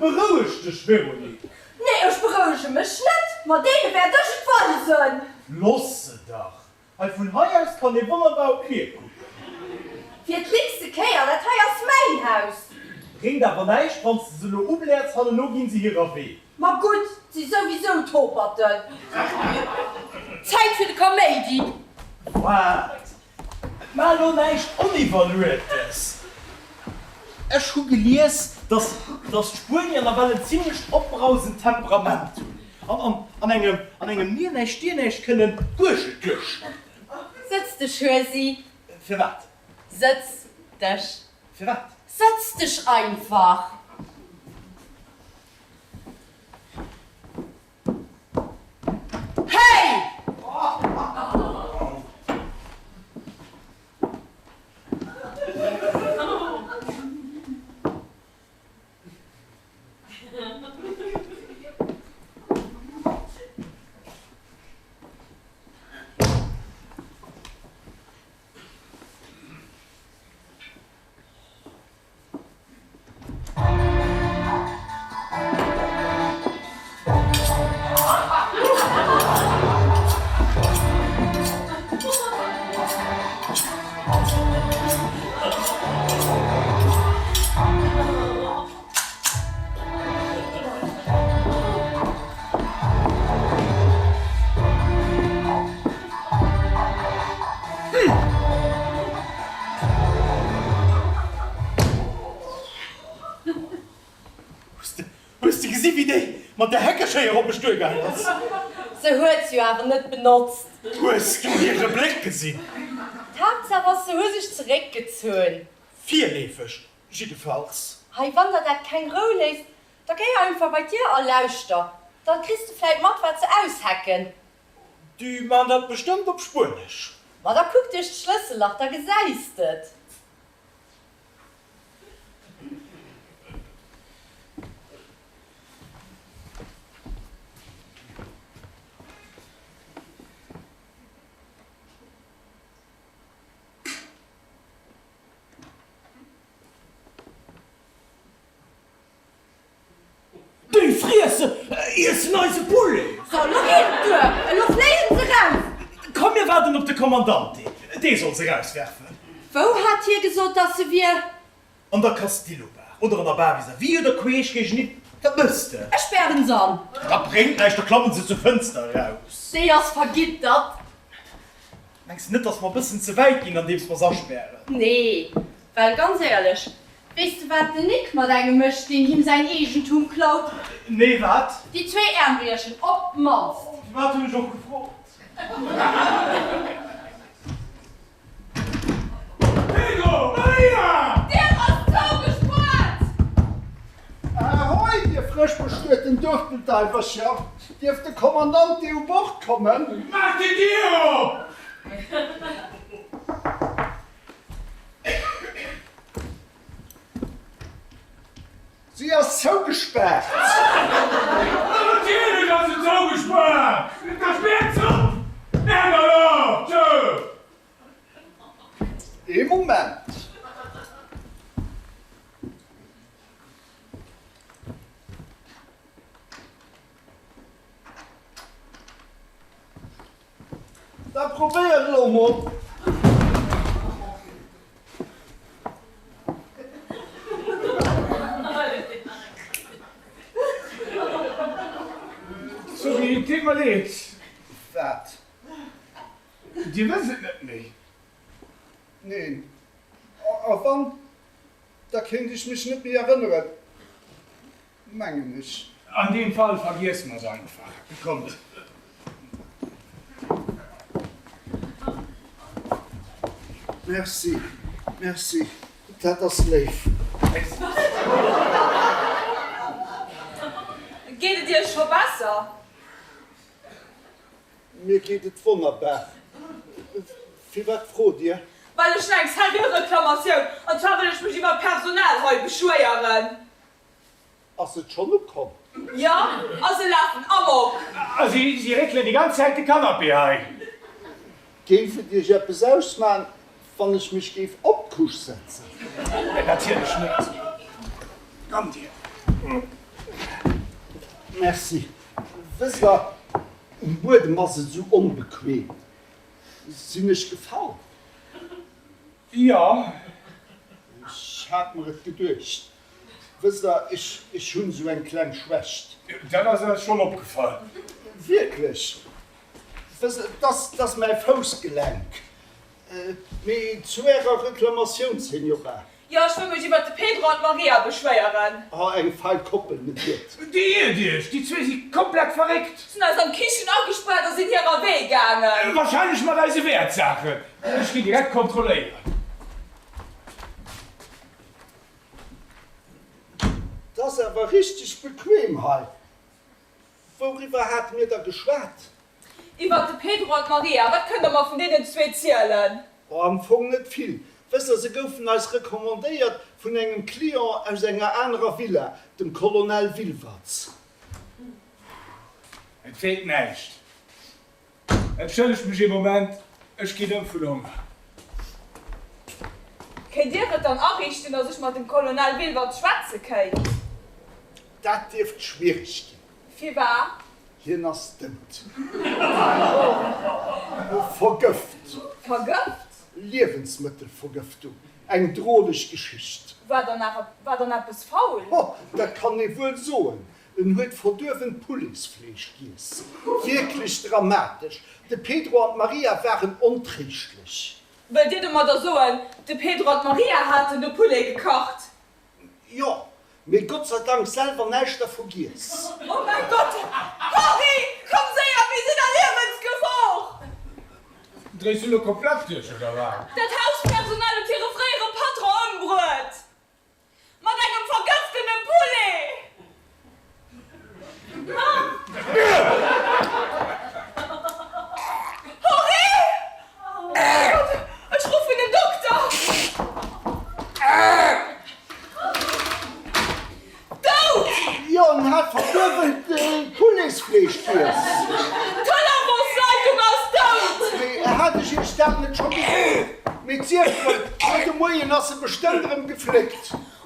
beroueg dech, Véronique. Nee, ech berouege mech net. Ma deene wäert ech et weisen! Looss se dach! Hei vun hei aus kann ee wonnerbar op d'Mier kucken. Fir d'nächste Kéier, dat hei ass mäin Haus! Bréngt awer näischt, wann s de se elo ubläers, hanneno ginn se hirer Wee. Ma gutt, 't si souwisou Toperten. Zäit fir de Kaméidi! Waart, Maach elo näischt Oniwwerluetes. Ech hu gelies, dass dass d'Spuenier nawell en zimlecht opbrausend Temperament hunn an an an engem an engem mir näischt dir näischt kënnen d'Uergel duerchschneiden. Sëtz dech, Huesi. Firwat? Sëtz dech. Firwat? Sëtz dech einfach. Hey! Hues de gesi wéi déi mat der Heckeschéier op mech duergaangen ass? Se huet se jo awer net benotzt. Hues du hire Bléck gesinn? D'Haaptsaach ass, se hu sech zeréckgezunn. Virleefeg jiddefalls. Hei, wann der dat keng Rou léisst, da géi einfach bei d'Dier a lauschter, da kriss de vläit mat, wat se aushecken. Déi man dat bestëmmt op Spuenesch. Ma da kuck duerch d'Schlëssellach, da gesäis d'et. Déi friessen, iessen eise Poulet! So, lo geet et duer! Elo fléien se raus! Komm, mir waarden op de Kommandante, dee soll se rauswerfen. Wou hat hie gesot, dass se wier? An der Castillo-Bar, oder an der Bar vis-à-vis, oder queesch géigeniwwer, dat mëss de. Ech spären se an. Dat bréngt näischt, da klammen se zur Fënster eraus. Déi ass vergittert. Mengs de net, dass mer e bëssen ze wäit ginn, andeems mer s'aspären? Nee, well ganz éierlech, weess de wat den Nick mat engem mécht, deen him säin Eegentum klaut? Nee, wat? Déi zwee Äerm briechen, op d'mannst! Firwat hunn ech och gefrot? Pedro! Maria! D'Dier ass zougespuert! Ahoi, dir frësch bestueten Duerfbeldaiwercher! Dierf de Kommandante u Bord kommen? Maach déi Dier op! Si ass zougespaart! Ma natierlech ass se zougespaart! Da späert se op! Ärgerlech! Tschö! Ee Moment! Da probéiert elo mol. Sorry, et deet mer leed. Wat? Dir wësst et net méi? Neen. A wann, da kéint ech mech net méi erënneren. Mengen ech. An deem Fall vergiesse mer et einfach. Kommt. Merci, merci, dat ass léif. Geet et Iech scho besser? Mir geet et wonnerbar. Firwat frot Dir? Well ech hunn eng seriö Reklamatioun, an zwar wëll ech mech iwwer d'Personal hei beschwéieren. Ass et schonn ukomm? Jo, a se lafen amok. A si réckelen déi ganz Zäit de Canapé hei. Géif et Iech eppes ausman, wann ech mech géif op d'Couche setzen? Natierlech net. Kommt Dir. Merci. Wësst Der, um Buedem ass et esou onbequem. Sinn ech gefall? Jo. Ech hat mer et geduecht. Wësst Der, ech, ech hunn esou eng kleng Schwächt. Dat ass eis schonn opgefall. Wierklech? Wësst Der, et ass, et ass mäi Foussgelenk. Mee zu Ärer Reklamatioun, Señora. Jo, ech wëll mech iwwert de Pedro an d'Maria beschwéieren. Oh, eng fein Koppel, net iert? Dir iert Iech, déi zwee si komplett verréckt. Sinn eis an d'Kichen agespaart a sinn hirer Wee gaangen. Wahrscheinlech mat eise Wäertsaachen. Ech ginn direkt kontrolléieren. 't ass awer richteg bequem hei. Wouriwwer hate mir da geschwat? Iwwert de Pedro an d'Maria. Wat kënnt der mer vun deenen zwee zielen? Oh, am Fong net vill. Wësst der, se goufen eis recommandéiert vun engem Client aus enger anerer Villa, dem Colonel Wilwertz. Et feelt näischt. Entschëllegt mech ee Moment, ech ginn ëm vun Honger. Kéint Dir et dann ariichten, datt ech mat dem Colonel Wilwertz schwätze kéint? Dat dierft schwiereg ginn. Firwat? Hien ass dout. Vergëft. Vergëft? Liewensmëttelvergëftung. Eng droleg Geschicht. War dann awer, war dann eppes faul? Ho, dat kann ee wuel soen. En huet verduerwent Pouletsfleesch giess. Wierklech dramatesch. De Pedro an d'Maria waren ontréischtlech. Wëllt Dir domadder soen, de Pedro an d'Maria haten de Poulet gekacht? Jo. Mee Gott sei Dank selwer näischt dervu giess. Oh mäi Gott! Henri, komm séier, mir sinn a Liewensgefor! Dréis du lo komplett duerch, oder wat? Dat Hauspersonal huet hire fréiere Patron ëmbruet! Mat engem vergëftene Poulet! Henri! Oh mäi Gott, ech ruffen den Dokter! Dout! Jo, en hat verduebelt Pouletsfleesch giess. D'Telefonsleitung ass dout! Mee hat ech iech dat net scho gesot? Mee d'Sief huet, haut de Moien ass se bestëmmt erëm gefléckt.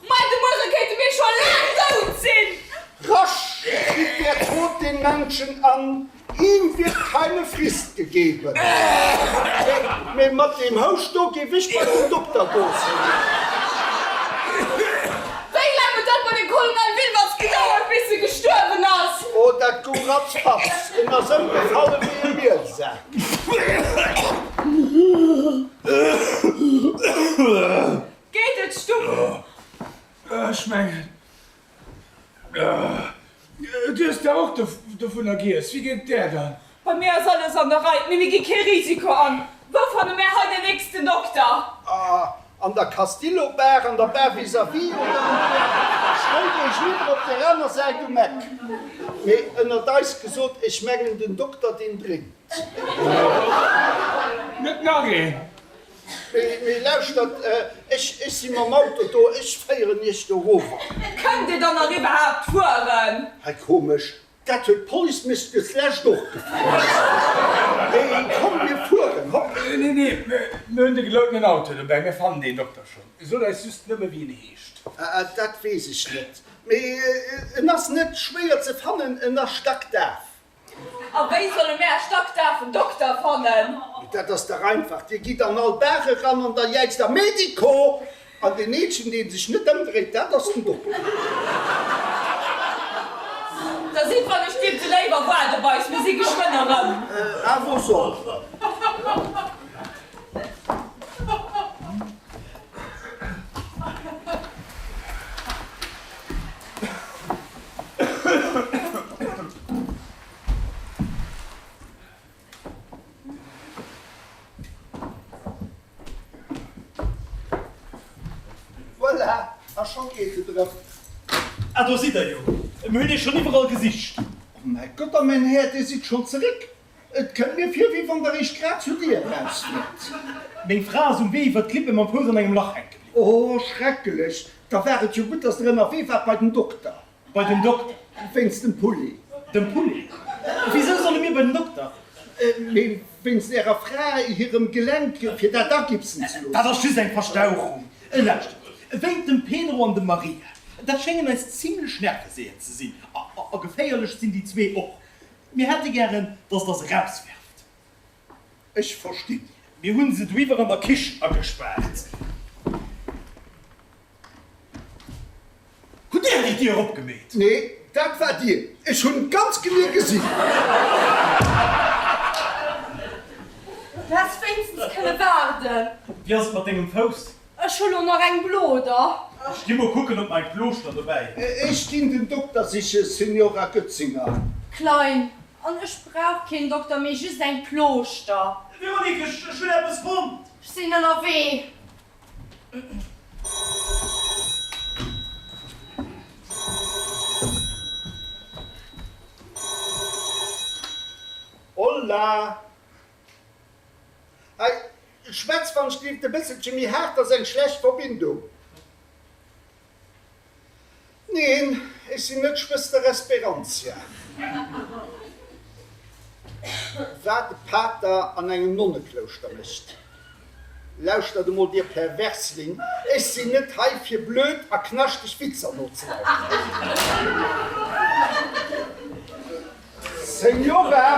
Mei, de Muere kéinte mir scho laang dout sinn! Rasch tritt der Tod den Menschen an, Ihm wird keine Frist gegeben. Mee mat deem Houscht do géif ech bei den Dokter goen. Wéi laang huet dat bei dem Colonel Wilwertz gedauert, bis e gestuerwen ass? Oh, dat goung ratzfatz. En ass ëmgefallen wéi e Mielsak. Geet et, Stupp? Ech mengen, Du hues der och dovunner giess. Wéi geet et där dann? Bei mir ass alles an der Rei, mee mir gi kee Risiko an. Wou fanne mär hei den nächsten Dokter? An der Castillo Bar, an der Bar vis-à-vis oder an der schréi géigeniwwer op der aner Säit um Eck. Mee ënnert eis gesot, ech mengen den Dokter deen drénkt. Net nach een! Mee lauschtert, ech si mam Auto do, ech féieren iech do erover. Kënnt Dir dann nach iwwerhaapt fueren? Hei komesch, dat huet d'Police mech deslescht och gefrot. Mee komm, mir fueren, hopp! Nee, nee, mir hunn de geloutenen Auto dobäi, mir fannen deen Dokter schonn. Sot eis just nëmme wéi en heescht. Dat weess ech net, mee en ass net schwéier ze fannen, en ass stackdaf. A wéi solle mär stackdafen Dokter fannen? Dat ass dach einfach, Dir gitt an all Bar eran an da jäizt der Medico! An deen eenzegen, dee sech net ëmdréit, dat ass den Dokter. Da sidd wann ech dir ze léif a waarde bei eis, mir si geschwënn erëm. A vos ordres. Voilà, a scho geet et erëm. Ah, do sidd der jo. Mir hunn iech schonn iwwerall gesicht. Oh mäi Gott, a mäin Här, Dir sidd schonn zeréck. Et kënnt mir vir, wéi wann der eréischt grad zur Dier eraus wiert. Meng Fra ass um Wee iwwer d'Klippe mam Fouss an engem Lach hänke bliwwen. Oh, schrecklech! Da war et jo gutt, dass der ënnerwee waart bei den Dokter. Bei den Dokter? Wéinst dem Pulli. Dem Pulli? Wisou solle mir bei den Dokter? Mee wéinst ärer Fra hirem Gelenk, fir dat agipsen ze loossen. Dat ass just eng Verstauchung. Lauschtert, wéint dem Pedro an dem Maria, dat schéngen eis zimlech Nerveseeën ze sinn. A geféierlech sinn déi zwee och. Mir hätte gären, dass der se rauswerft. Ech verstinn. Mir hunn se doiwwer an der Kichen agespaart. Hutt Dir déi Dier opgemeet? Nee, dat war Dir. Ech hunn et ganz genee gesinn. Du häss wéinstens kënne waarden. Wéi ass et mat dengem Fouss? Ech hu lo nach eng Bloder. Ech gi mol kucken, ob mäi Plooschter dobäi. Ech ginn den Dokter siche, Signora Götzinger. Klein, An ech brauch keen Dokter, mee just eng Plooschter. Véronique, ech hunn eppes fonnt. Ech sinn ënnerwee. Hola! Hei, schwätz wann ech dierft e bësselche méi haart, ass eng schlecht Verbindung. Neen, ech sinn net Schwëster Esperantia. Wat e Pater an engem Nonneklouschter mécht. Lauschtert emol, dir Perversling, ech sinn net hei fir blöd a knaschteg Witzer nozelauschteren. Senora,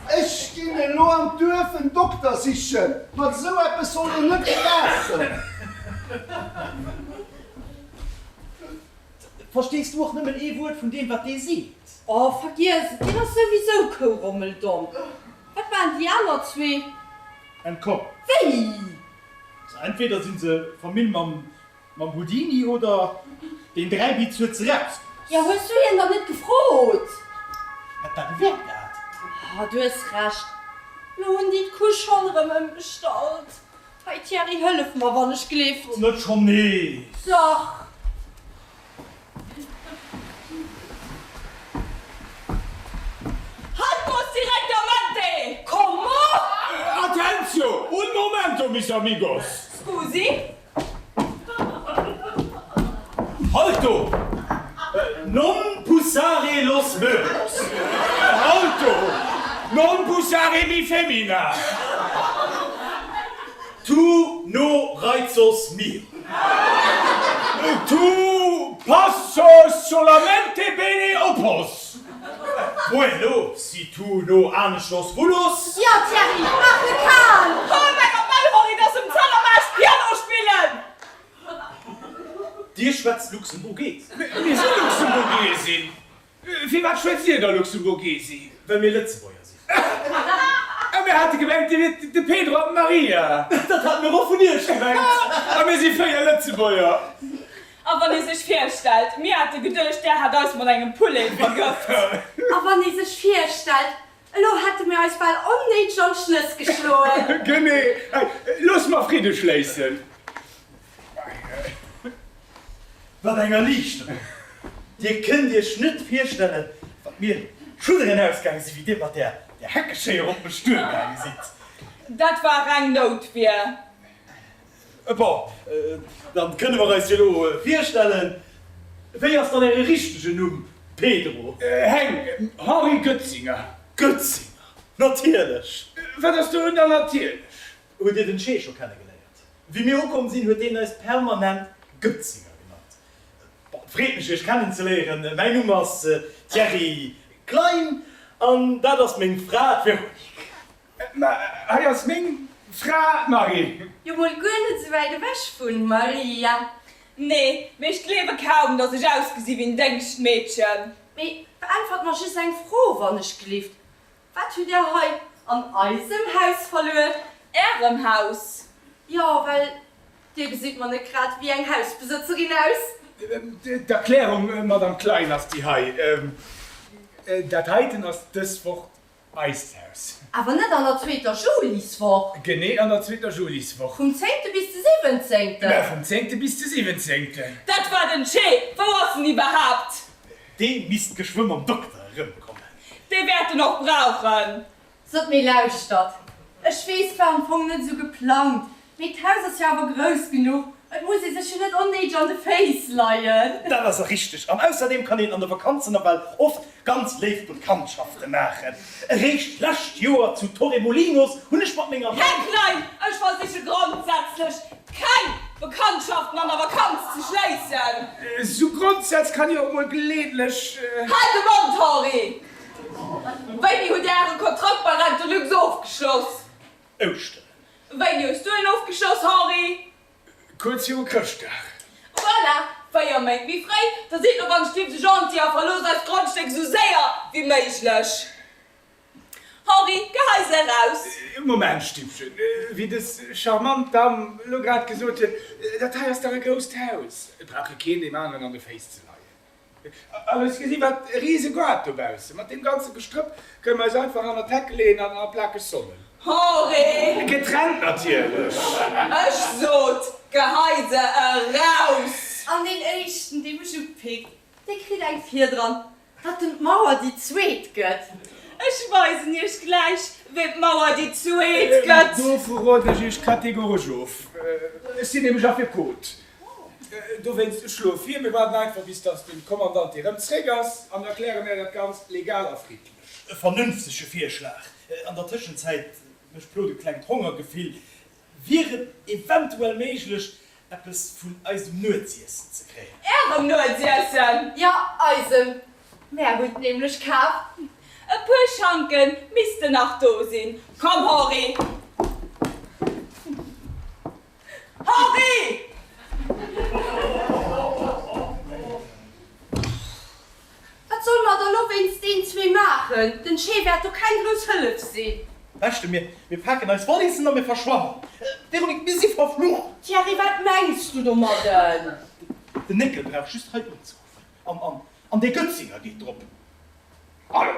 ech ginn elo an d'Duerf en Dokter sichen. Mat esou eppes soll een net spaassen. Verstees du och nëmmen ee Wuert vun deem, wat dee seet? Oh, vergiess et, deen ass souwisou kourommeldomm. Wat waren déi aner zwee? Entkomm. Wéi? Also entweder si se Famill mam Houdini oder. Deen Dräibiz huet se rausgelooss. Jo, hues du hien dann net gefrot? Hätt dat e Wäert gehat? Ah, du hues Recht. Lo hunn déi d'Couche schonn erëm ëmgestallt. Hei Thierry, hëllef mer wann ech glift. Net schonn nees! Dach! Haltos directamente! Comment? Attencio! Un momento, mis amigos! Scusi? Halto! Non pussare los möbels! Halto! Non pussare mi femina! Tu no raizos mio! Tu passos solamente bene opos! Bueno, si tu no aneschters vulos! Jo, Thierry, maach e kal! Hol meng op Melbourne, dass um Zellermaascht Piano spillen! Dir schwätzt Luxemburgesi. Mir si Luxemburgesin. Firwat schwätzt Dir da Luxemburgesi? Well mir Lëtzebuerger sinn. A mir hate gemengt, Dir wiert de Pedro an d'Maria. Dat hate mir och vun Iech gemengt. A mir si 4 Lëtzebuerger. A wann ee sech virstellt, mir hate geduecht, där hätt eis mat engem Poulet vergëft. A wann ee sech virstellt, elo hätte mir eis bal onnéideg an d'Schnëss geschloen. Genee. Looss mer Fridde schléissen. Wat eng Erliichterung! Dir kënnt Iech net virstellen, wat mir d'Schudderen ausgaange sinn, wéi Dir mat där Heckeschéier op mech duergaange sidd. Dat war reng Noutwier. Bon, dann kënne mer eis jo elo virstellen. Wéi ass dann Äre richtegen Numm, Pedro? Heng, Henri Goetzinger. Goetzinger, natierlech! Wat ass dorun dann natierlech? Hutt Dir den Che scho kennegeléiert? Wéi mir ukomm sinn, huet deen eis permanent Goetzinger genannt. Bon, et freet mech, Iech kennenzeléieren. Mäin Numm ass Thierry Klein an dat ass meng Fra, d'Véronique. Ma hei ass meng Fra d'Marie. Jo mol guer net sou wäit ewech vun Maria. Nee, mee ech gleewe kaum, dass ech ausgesi wéi en Déngschtmeedchen. Mee beäntwert mer just eng Fro, wann ech glift. Wat hutt Där hei an eisem Haus verluer? Ärem Haus? Jo, well Dir gesitt mer net grad wéi eng Hausbesëtzerin aus. D'Erklärung, Madame Klein, ass déi hei, Dat heiten ass dës Woch Eist Haus. Awer net an der zweeter Juliswoch. Genee an der zweeter Juliswoch. Vum zéngte bis de siwwenzéngten. Mä vum zéngte bis de siwwenzéngten. Dat war den Che! Wou ass en iwwerhaapt? Dee misst geschwë mam Dokter erëmkommen. Dee wäert en och brauchen. Sot, mee lauschtert, ech weess, 't war am Fong net esou geplangt, mee d'Haus ass jo awer grouss genuch, et muss ee sech jo net onnéideg an de Féiss leien. Dat ass richteg, an ausserdeem kann een an de Vakanzen nawell oft ganz léif Bekanntschafte maachen. Eréischt d'lescht Joer zu Torremolinos hunn ech mat menger. Här Klein, ech versiche grondsätzlech keng Bekanntschaften an der Vakanz ze schléissen. Esou Grondsätz kann jo och mol geleeëntlech. Hal de Mond, Henri! Wéini hutt Dir Äre Kontrakt bei Rentelux ofgeschloss? Ouschteren. Wéini hues du en ofgeschloss, Henri? Kuerz viru Chrëschtdag. Voilà, 4 Méint méi fréi. Da sidd lo wann ech lift esou gentil a verloosst eist Grondstéck esou séier wéi méiglech. Henri, gehei se eraus. Moment, Stippchen, wéi dës charmant Damm elo grad gesot huet, dat hei ass dach e grousst Haus, et brauch jo keen deem aneren an de Féiss ze leien. An hues gesi wat e riese Goart dobaussen. Mat deem ganze Gestrëpp kënne mer eis einfach hannert d'Heck leeën an a plakeg sonnen. Henri! Getrennt natierlech! Ech sot, gehei se eraus! An deen éischten, dee mech upickt, dee kritt eng virdran, datt en d'Mauer déi zweet gëtt. Ech weisen iech gläich, wéi d'Mauer déi zweet gëtt. Dovu roden ech iech kategoresch of. Ech sinn nämlech Affekot. Dowéinst, ech schloe vir, mir waarden einfach, bis dass den Kommandant erëm zréck ass, an da kläre mär dat Ganzt legal a friddlech. E vernünftege Virschlag. An der Tëschenzäit, mech plot e klengt Hongergefill, wier et eventuell méiglech, eppes vun eisem Nuetsiessen ze kréien? Ärem Nuetsiessen? Jo, eisem. Mär hunn nämlech kaf. E puer Schanken missten nach do sinn. Komm, Henri! Henri! Wat solle mer da lo wéinst deen zwee maachen? Den Che wäert do keng grouss Hëllef sinn. Beschte, mir mir paken eis Wallissen a mir verschwannen. Véronique, mir si verflucht! Thierry, wat mengs du domadden? Den Néckel brauch just hei unzeruffen an, an, an dee Götzinger geet drop. Hallo,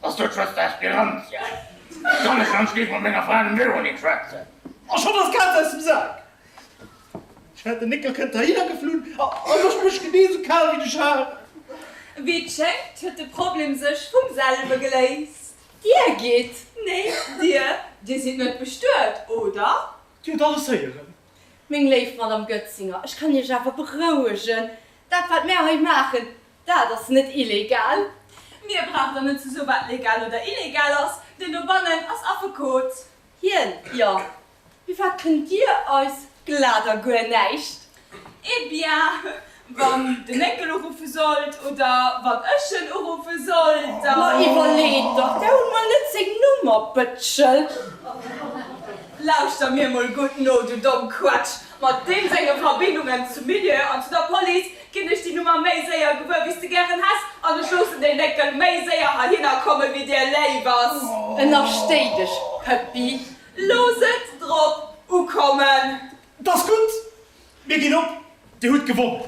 ass do d'Schwëster Esperantia? Kann ech dann schliff mat menger Fra, dem Véronique, schwätzen? A schonn ass d'Kaz aus dem Sak! Ech hat, den Néckel kënnt heihinner geflunn a mécht mech genee esou kal wéi de Schar. Wéi et schéngt, huet de Problem sech vum selwe geléist. Dir gitt? Nee, dir, dir sidd net bestuet, oder? Dir hutt alles héieren. Meng léif Madame Goetzinger, ech kann Iech awer berouegen, dat wat mär hei maachen, dat ass net illegal. Mir braucht der net ze soen, wat legal oder illegal ass. Deen dobannen ass Affekot. Hien, Jo. Mee wat kënnt Dir eis glat a guer näischt? Eh bien, wann den Néckel uruffe sollt, oder wann ech en uruffe sollt, da. Ma iwwerleet dach, där hutt mol net seng Nummer, Bëtschel! Lauschter mir mol gutt no, du domm Quetsch! Mat deem senge Verbindungen zum Milieu an zu der Police ginn ech déi Nummer méi séier gewuer, wéi s de gären häss, an ech loossen deen Néckel méi séier heihinner kommen, wéi dir léif ass. Ënnerstéi dech, Pëppi! Looss et drop ukommen! 't ass gutt, mir ginn op, Dir hutt gewonnen.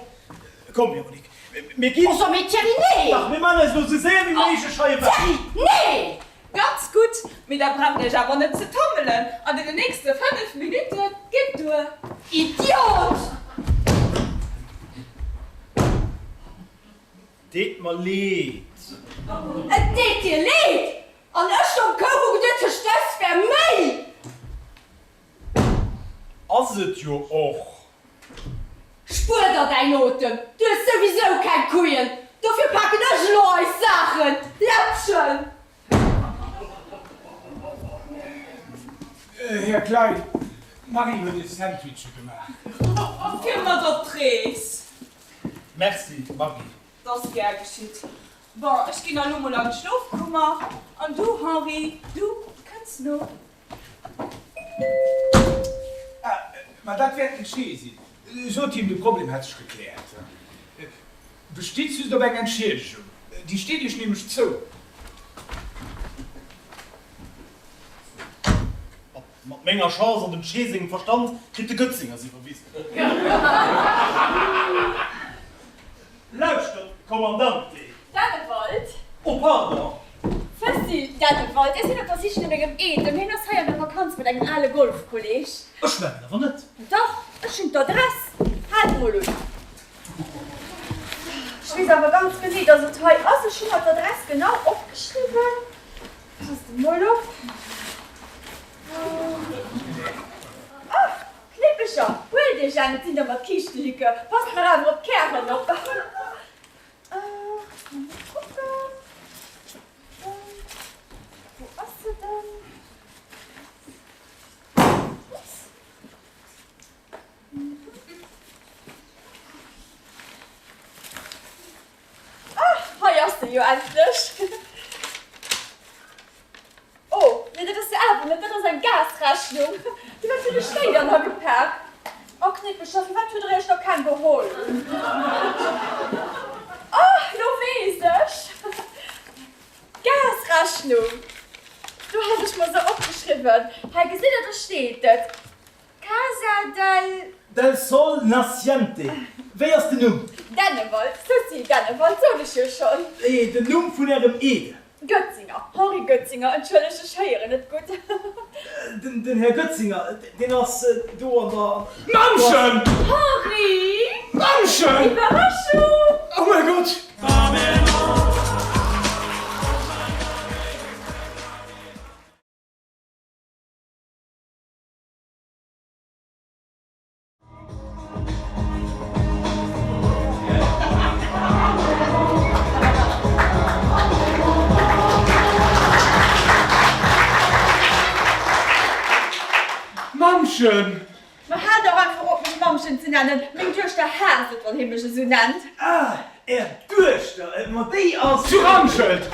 Komm, Véronique, mir ginn. Oh, mee Thierry, nee! Dach, mir maachen eis elo esou séier wéi méiglech hei ewech. Thierry, nee! Ganz gutt, mee da braucht Iech awer net ze tommelen, an deenen nächste 5 Minutte geet duer. Idiot! Deet mer leed. Et deet dir leed? An ech domm Kou hu geduet tëscht eis wär méi! Ass et jo och. Spuer der däin Otem, du hues souwisou keng Couillen, dofir paken ech elo eis Saachen, Läppchen! Här Klein, d'Marie huet iech Sandwiche gemaach. Fir mat op d'Rees. Merci, Marie. 't ass gär geschitt. Bon, ech ginn elo mol an d'Schlofkummer, an du, Henri, du kënns no. Ah, ma dat wäert den Che sinn. Sot him, de Problem hätt sech gekläert. Bestitt just op eng Entschiedegung, déi steet iech nämlech zou. Mat menger Chance an dem Che sengem Verstand kritt de Götzinger se iwwerwisen. Lauschtert, Kommandante! Dennewald. Oh, pardon! Cécile Dennewald, Ech sinn op der Sich no mengem Eedem. Hien ass hei an der Vakanz mat engem ale Golfkolleg. Ech mengen awer net. Dach, ech hunn d'Adress. Haalt mol un. Ech weess awer ganz genee, dass et hei ass. Ech hu mer d'Adress genau opgeschriwwen. Passt emol op. Ah, Knippecher, huelt iech eng, et sinn der mat Kiischtelikör. Passt mer awer op d'Kären op. Mol kucken, wou ass se denn? Ups. Ah, hei ass se jo endlech. Oh, nee, dat ass se awer net, dat ass eng Gasrechnung. Déi wat hunn ech déi dann agepak? Oh, Knippecher, firwat hutt der iech da keng geholl? Oh, lo weess ech. D'Gasrechnung, do hat ech mer se opgeschriwwen. Hei, gesitt der, do steet et. Casa del. Del Sol Naciente. Wéi ass den Numm? Dennewald, Cécile Dennewald, sot ech jo schonn. Nee, den Numm vun Ärem Eedem. Götzinger, Henri Götzinger, entschëllegt, ech héieren net gutt. Den Här Götzinger, deen ass do an der. Mammchen! Henri! Mammchen! Iwwerraschung! Oh mäi Gott! Mammchen! Ma hal dach einfach op, mech Mammchen ze nennen! Meng Duechter haasst et, wann hie mech esou nennt. Ah, Är Duechter, ma déi ass. Zu Randschelt!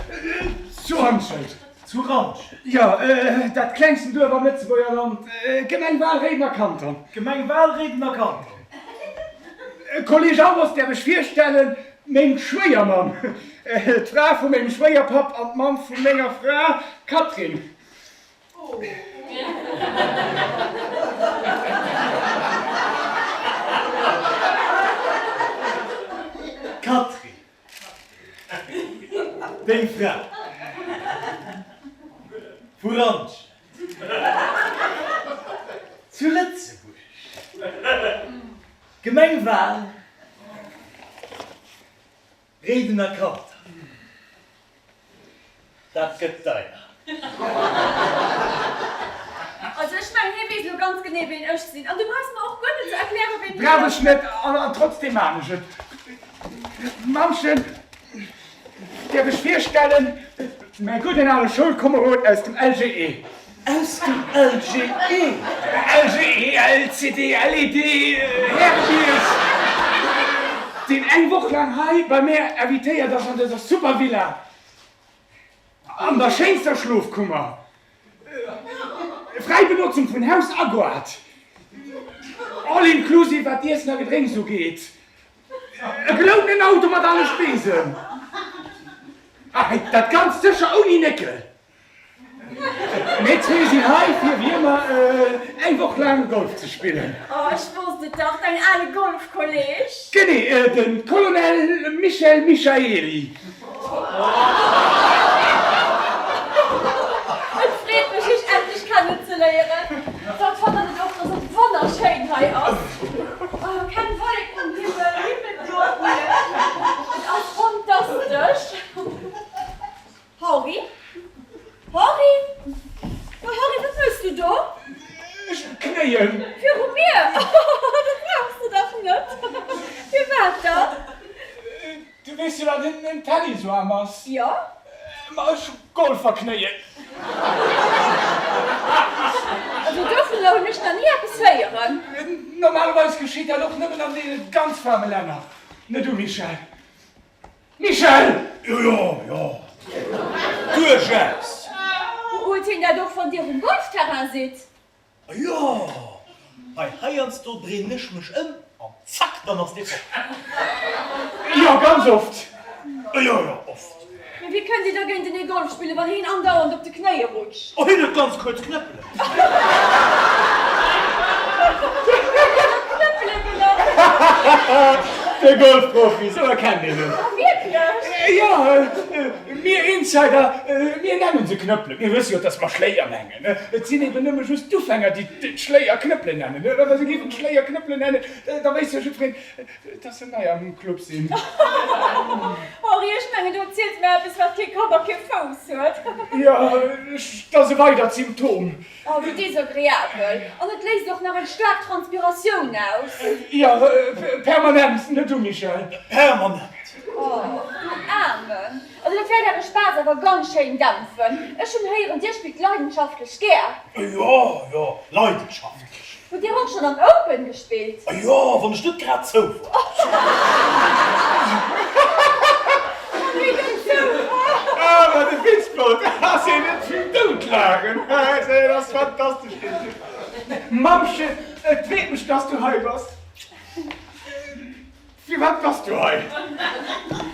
Zu Randschelt! Zu Randschelt? Jo, dat klengsten Duerf am Lëtzebuerger Land, Gemeng Walréidener Kanton. Gemeng Walréidener Kanton. Kolleg Amos, däerf ech virstellen, meng Schwéiermamm, d'Fra vu mengem Schwéierpapp an d'Mamm vu menger Fra Catherine. Deng Fra vu Randschent zu Lëtzebuerg, Gemeng Wal, Réidener Kanton. Dat gëtt deier. Also ech mengen, hie weess elo ganz genee, ween ech sinn. An du brauchs mer och guer net ze erklären, ween du Brauch ech net, an trotzdem maan ech et. Mammchen, däerf ech virstellen, mäi gudden ale Schoulkomerod aus dem LGE. Aus dem LGE? LGE, LCD, LED, Härebierg, deen eng Woch laang hei bei mär invitéiert ass an dëser super Villa, an der schéinster Schlofkummer, fräi Benotzung vun Haus a Goart, all inclusive wat d'Iessen a Gedrénks ugeet, e gelountenen Auto mat alle Spesen, dat Ganzt sécher ouni Néckel. Mir zwee sinn hei fir wéi ëmmer eng Woch laang Golf ze spillen. Oh, ech wosst et dach, däin ale Golfkolleg. Genee, de Colonel Michel Michaely. Et freet mech, iech endlech kennenzeléieren. Dach fannen et och, dass et wonnerschéin hei ass. Oh, keng Wollek um Himmel, himmelblo d'Mier. Et ass fantastesch. Henri? Henri? Ma Henri, wat mëss du do? Ech knéien. Viru mir? Dat brauchs de dach net. Firwat dann? Du weess jo, wat en Tennisoarm ass. Jo. Ma ech Golfer knéien. Also dovunner hunn ech nach ni eppes héieren. Normalerweis geschitt dat och nëmmen an deene ganz waarme Länner. Net du, Michel? Michel! Jo, jo, jo, duerchaus. Huet hien dat och, wann dir um Golfterrain sidd? Jo, hei heiansdo dréinen ech mech ëm an zack, dann ass dee fort. Jo, ganz oft. Jo, jo, oft. Mee wéi kënnt dir da géintenee Golf spillen, wann hien andauernd op de Knéie rutscht? Oh, hien huet ganz kuerz Knëppelen. Knëppele genannt. De Golfprofi, sou erkennt een en. Oh, wierklech? Jo, mir Insider, mir nennen se Knëppelen. Mir wësse jo, dass mer Schléier mengen. Et sinn eben nëmme just d'Ufänger, déi d'Schléier Knëppelen nennen. Wa se géifen d'Schléier Knëppelen nennen, da wéisst jo jiddwereen, Dass se nei am Club sinn. Henri, ech mengen du erziels mir eppes wat kee Kapp a kee Fouss huet. Jo, et ass e weidert Symptom. Oh, wéi desagreabel. An et léist och nach eng staark Transpiratioun aus. Jo, permanent, net du Michel? Permanent. Oh, du Aarmen. Also dat wäert äre Spaass awer ganz schéin dämpfen. Ech hunn héieren, dir spillt leidenschaftlech gär. Jo, jo, leidenschaftlech. Hutt Dir och schonn am Open gespillt? Jo, wann ech net grad zou war. Wann hie net zou war. Ah, wat e Witzbold! Ass hien net vum Doudlaachen? Dat ass fantastesch, deen Typ. Mammchen, et freet mech, dass du hei bass. Firwat bass du hei?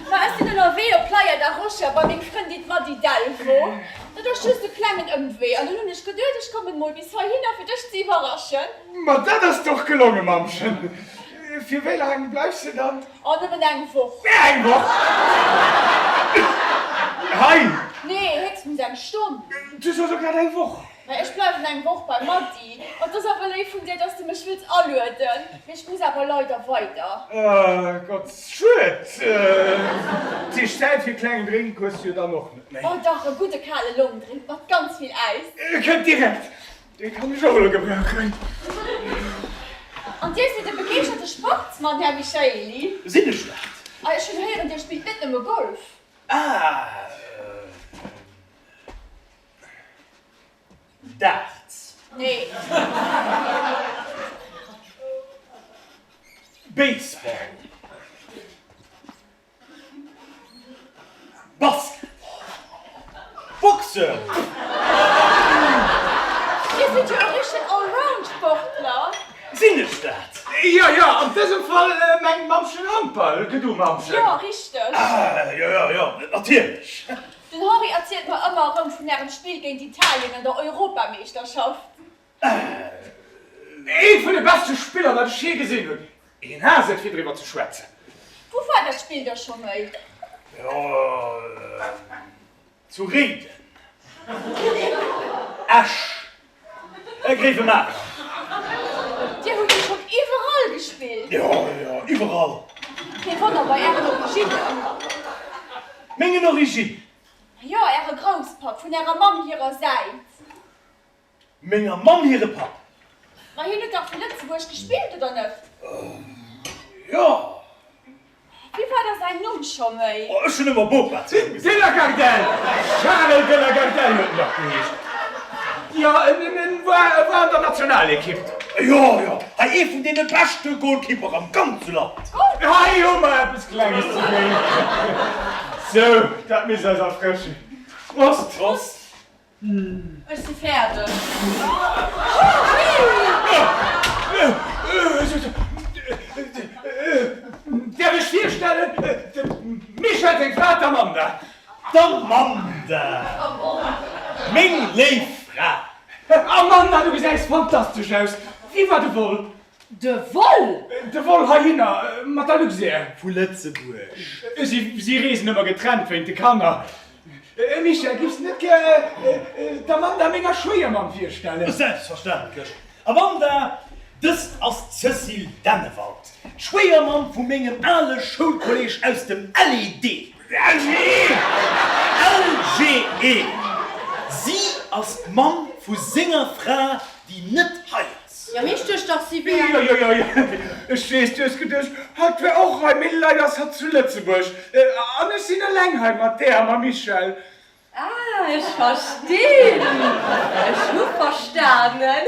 Ma ech sinn ënnerwee op Playa da Rocha bei meng Frëndin d'Mady Delvaux. Dat ass just e klengen Ëmwee an dunn hunn ech geduet, ech kommen mol bis heihinner fir dech ze iwwerraschen. Ma dat ass doch gelongen, Mammchen. Fir wéi laang bleifs de dann? Oh, nëmmen eng Woch. Eng Woch? Hei? Nee, héchstens eng Stonn. Du soss och grad eng Woch. Mä ech bleiwen eng Woch beim Mady. Et ass awer léif vun dir, dass de mech wëlls alueden, mee ech muss awer leider weider. Oh Gott, schued. D'Tisch Zäit fir klengen Drink hues du jo dann och net méi. Oh dach, e gudde kale Longdrink mat ganz vill Äis. Kënnt direkt, dee kann ech och elo gebrauchen. An dir sidd e begeeschterte Sportsmann, Här Michaely? Sinn ech dat? Ah, ech hunn héieren, dir spillt net nëmme Golf. Ah, Darts. Nee. Baseball. Basket. Boxen. Dir sidd jo e richtegen Allround-Sportler. Sinn ech dat? Jo, jo, an dësem Fall mengt d'Mammchen Handball, gedu Mammchen? Jo, richteg. Ah, jo, jo, jo, natierlech. Den Henri erzielt mer ëmmer erëm vun ärem Spill géint Italien an der Europameeschterschaft. Ee vun de beste Spiller wat ech jee gesinn hunn. Een Haass et fir driwwer ze schwätzen. Wou war dat Spill da scho méi? Jo, zu Réiden, Esch, Gréiwemaacher. Dir hutt jo schonn iwwerall gespillt. Jo, jo, iwwerall. Kee Wonner bei Ären Originnen. Mengen Originnen? Jo, Äre Grousspapp vun Ärer Mamm hirer Säit. Menger Mamm hire Papp. Ma hien huet dach fir Lëtzebuerg gespillt, oder net? Jo. Wéi war da säin Numm scho méi? Oh, ech hunn ëmmer Bopa zu him De gesot. Lagardelle! Charel de Lagardelle huet en dach geheescht. Jo, en war an der Nationalekipp. Jo, jo, hei ee vun deene beschte Goalkeeper am ganze Land. Hei hu mer eppes Klenges ze drénken. Sou, dat misst eis erfrëschen. Prost! Prost! Ech si fäerdeg. Däerf ech virstellen, dem Michel seng Fra, d'Amanda. D'Amanda! Meng léif Fra! Amanda, du gesäis fantastesch aus! Wéi war de Vol? De Vol? De Vol heihinner, mat der Luxair. Vu Lëtzebuerg. Si reesen ëmmer getrennt wéint de Kanner. Michel, giffs de net gär d'Amanda menger Schwéiermamm virstellen? Selbstverständlech. Amanda, dëst ass d'Cécile Dennewald, d'Schwéiermamm vu mengem ale Schoulkolleg aus dem LED. LGE! LGE! Si ass d'Mamm vu senger Fra, déi net hei ass. Jo, mee ech duecht dach si wär. Jo, jo, jo, ech weess, du hues geduecht, hatt wär och hei, mee leider ass hatt zu Lëtzebuerg an ech sinn eleng hei mat där a mam Michel. Ah, ech verstinn, ech hu verstanen.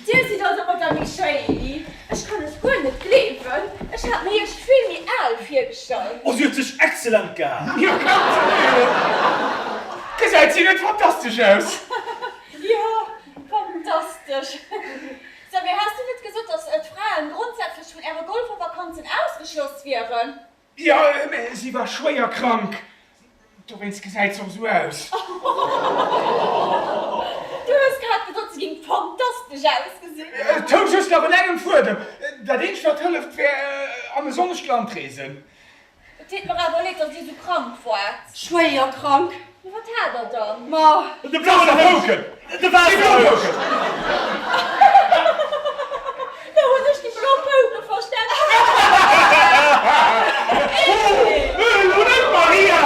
Dir sidd also mat der Michaeli? Ech kann es guer net gleewen, ech hat mir iech vill méi al virgestallt. Oh, si huet sech excellent gehalen. Jo, ganz genau. Gesäit si net fantastesch aus? Jo, Fantastesch! Xavier, has du net gesot, dass d'Fraen grondsätzlech vun äre Golfervakanzen ausgeschloss wieren? Jo, mä si war schwéier krank, dowéinst gesäit se och esou aus. Du hues grad gesot, se géing fantastesch ausgesinn. Et houng just nach un engem Fuedem. Dat eenzegt, wat hëlleft, wär an e sonnegt Land reesen. Et deet mer awer leed, dass dir sou krank waart. Schwéier krank. Ma wat hat der dann? Ma. De Waasserhouken! De Waasserhouken! Lo hunn ech déi blo Pouke verstanen. Elo net, Maria!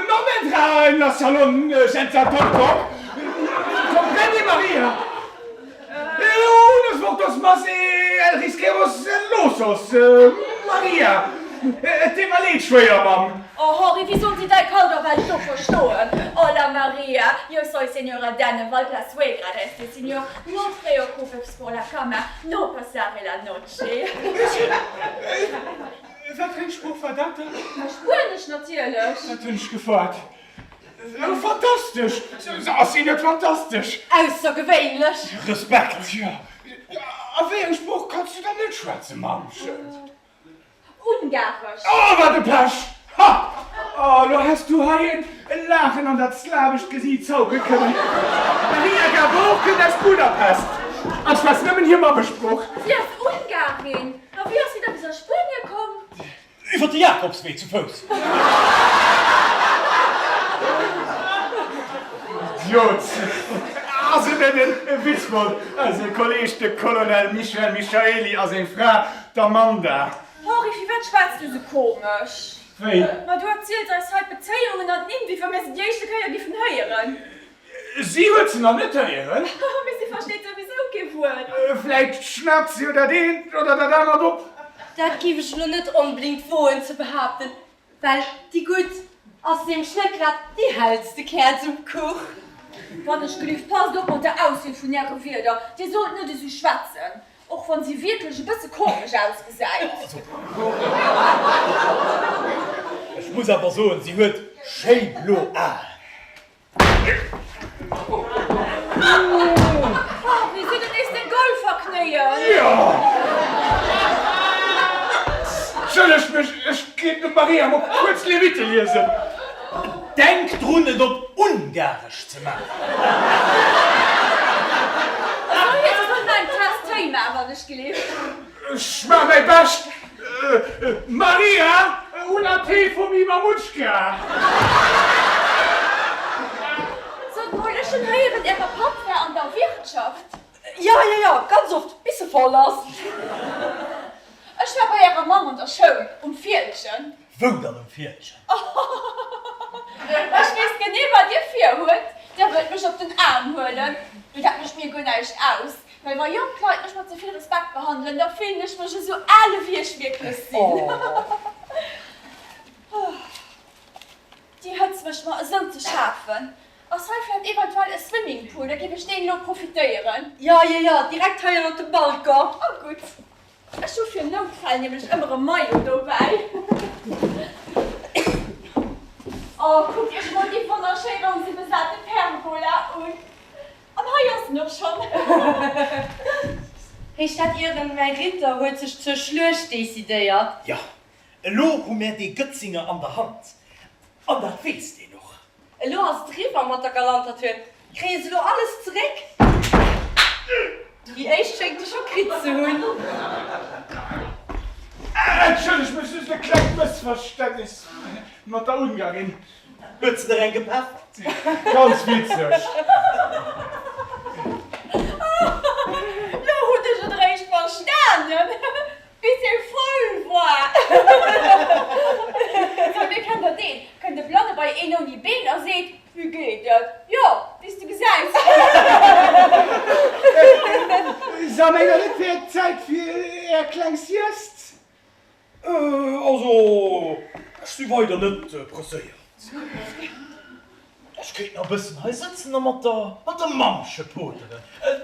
Non entra en la salon senza toc-toc! Comprende, Maria? Unos votos más e el risqueros losos, Maria! Et deet mer leed, Schwéiermamm. Oh Henri, wéi soll si däi Kauderwelsch do verstoen? Hola Maria, yo soy señora Dannewald, la suegra de este señor, no preocupes por la cama, no pasare la noche. Wat fir eng Sprooch war dat dann? Spuenesch natierlech. Dat hunn ech gefaart. Oh, fantastesch! Ass si net fantastesch? Aussergewéinlech! Respekt! Jo. A wéi eng Sprooch kanns du dann net schwätzen, Mammchen? Ungaresch. Oh, wat e Pech! Ha! Oh, lo häss du hei e Laachen an dat slawescht Gesiit zaubere kënnen. D'Maria Gabor kënnt aus Budapest a schwätzt nëmmen hir Mammesprooch. Si ass Ungarin. A wéi ass si da bis a Spuenie komm? Iwwer de Jakobswee zu Fouss. Idiot! Ass et net e Witzbold, eise Kolleg de Colonel Michel Michaely a seng Fra, d'Amanda? Henri, firwat schwätz du sou komesch? Wéi? Ma du erziels eis hei d'Bezéiungen an d'Nimm, wéi wa mir se déi éischte Kéier giffen héieren. Si huet se nach net héieren. Mee si versteet souwisou kee Wuert. Vläicht schnaapt si jo dat eent oder dat anert op. Dat géif ech elo net onbedéngt woen ze behaapten, well déi gutt ass nämlech net grad déi hellste Käerz um Kuch. Wann ech gelift, passt op mat der Auswiel vun äre Wierder. Dir sollt net esou schwätzen, och wann si wierklech e bësse komesch ausgesäit. Ech muss awer soen, si huet schéi blo Aen. Henri, sinn et nees deng Golferknéien? Jo! Entschëllegt mech, ech ginn dem Maria mol kuerz d'Levite liesen. Denk drun et op Ungaresch ze maachen. Esou, hie se soll mäin Test Téi maachen, wann ech gelift. Ech maache mäi Bescht. Maria, una. Cumandante vum Imamutschka! Sot mol, ech hunn héieren, Äre Papp wär an der Wirtschaft. Jo, jo, jo, ganz oft, bis se voll ass. Ech war bei Ärer Mamm an der Schoul, um Fieldgen. Wou dann um Fieldgen? Ech weess genee, wat Dir virhuet. Dir wëllt mech op den Aarm huelen. Mee dat mécht mir guer näischt aus. Well wa jonk Leit mech mat souvill Respekt behandelen, da fillen ech mech esou al ewéi ech wierklech sinn. Déi Hëtzt mécht mer esou ze schafen. Ass hei vläit eventuell e Swimmingpool? Da géif ech deen elo profitéieren. Jo, jo, jo, direkt hei ënnert dem Balcon. Oh gutt, ech hu fir Noutfäll nämlech ëmmer e Maillot dobäi. Oh, kuckt iech mol déi wonnerschéi rousebesate Pergola un. An hei ass en och schonn. Heescht dat ieren mäi Ritter huet sech zur Schluecht decidéiert? Jo, elo hu mär dee Götzinger an der Hand, an dat weess deen och. Elo ass et eriwwer mat der galanter Tour. Kréie se elo alles zeréck? Déi éischt schéngt e scho kritt ze hunn. Entschëlleg mech, just e klengt Mëssverständnis mat der Ungarin. Huet se der eng gepeffert? Ganz witzeg! Lo hunn ech et eréischt verstanen, bis ee voll war. Sou, dir kennt der deen, kënnt e Blanne bei een ouni Been a seet, Wéi geet et? Jo, wéi s de gesäis. Sa mengt der, et wär Zäit fir är kleng Sieste? Also, ech si weider net presséiert. Ech kéint nach e bëssen hei sëtzen a mat der, mat der Mammche poteren.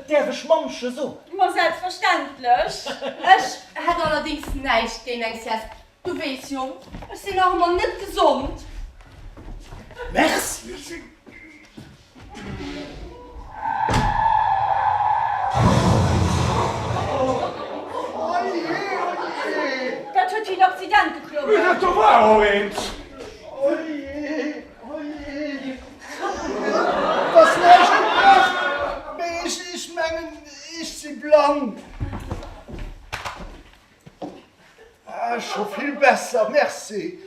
Däerf ech Mammche soen? Ma selbstverständlech. Ech hätt allerdéngs näischt géint eng Sieste. Du weess jo, ech sinn nach ëmmer net gesond. Merci. Dat huet wéi en Accident geklongen. Dat do war och eent. Oje, oje, et ass näischt gebrach, mee ech mengen, ech si blann. Ah, scho vill besser, merci.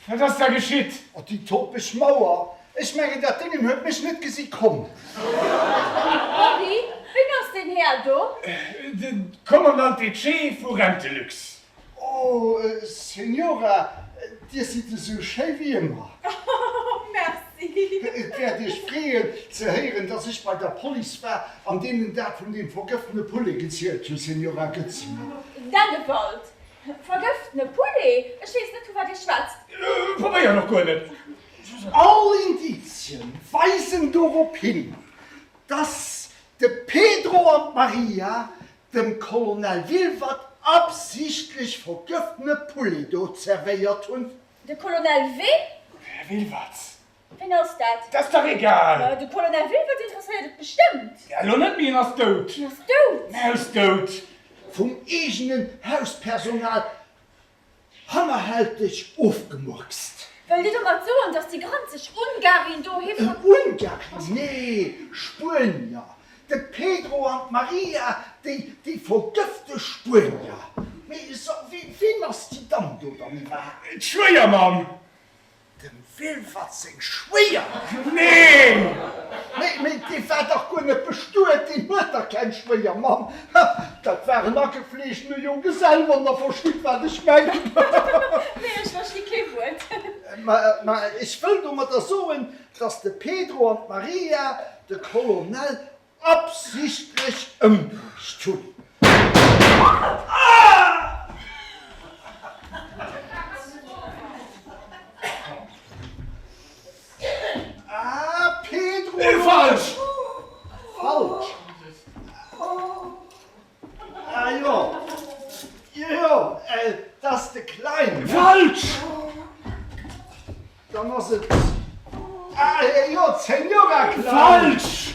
Wat ass da geschitt? Oh, déi topeg Mauer. Ech mengen, dat Déngen huet mech net gesi kommen. Henri, ween ass deen Här do? De Kommandante Che vu Rentelux. Oh, Signora, Dir sidd esou schéi wéi ëmmer. Oh, merci. Et wäert Iech freeën ze héieren, dass ech bei der Police war an deenen dat vun deem vergëftene Poulet gezielt hunn, Signora Goetzinger. Dennewald, Vergëftene Poulet? Ech weess net, vu wat Dir schwätzt. Probéier och guer net. All Indizien weisen dorop hin, dass de Pedro an d'Maria dem Colonel Wilwert absichtlech vergëftene Poulet do zerwéiert hunn. De Colonel wee? Wilwert. Ween ass dat? Dat ass dach egal! De Colonel Wilwert interesséiert et bestëmmt. Ja, elo net méi, en ass dout. En ass dout? Mausdout. Vum eegenen Hauspersonal hannerhälteg ofgemurkst. Wëllt Dir domat soen, datt déi granzeg Ungarin do hie ver. Ungarin? Nee, Spuenier. De Pedro an d'Maria, déi, déi vergëfte Spuenier. Mee so, wien ass déi Damm do dann iwwerhaapt? D'Schwéiermamm. Dem Wilwert seng Schwéier? Neen! Mee, mee dee war dach guer net bestuet, deen huet dach keng Schwéiermamm. Ha, dat war en agefleeschtene Jonggesell, wann Der verstitt, wat ech mengen. Nee, ech versti kee Wuert. Ma, ma ech wëll domadder soen, dass de Pedro an d'Maria de Colonel Absichtlech ëmbruecht hunn. Ah, Pedro! Falsch! Falsch! Ah jo, jo, jo, et ass de Klein. Falsch! Dann ass et, ah jo, d'Senora Klein. Falsch!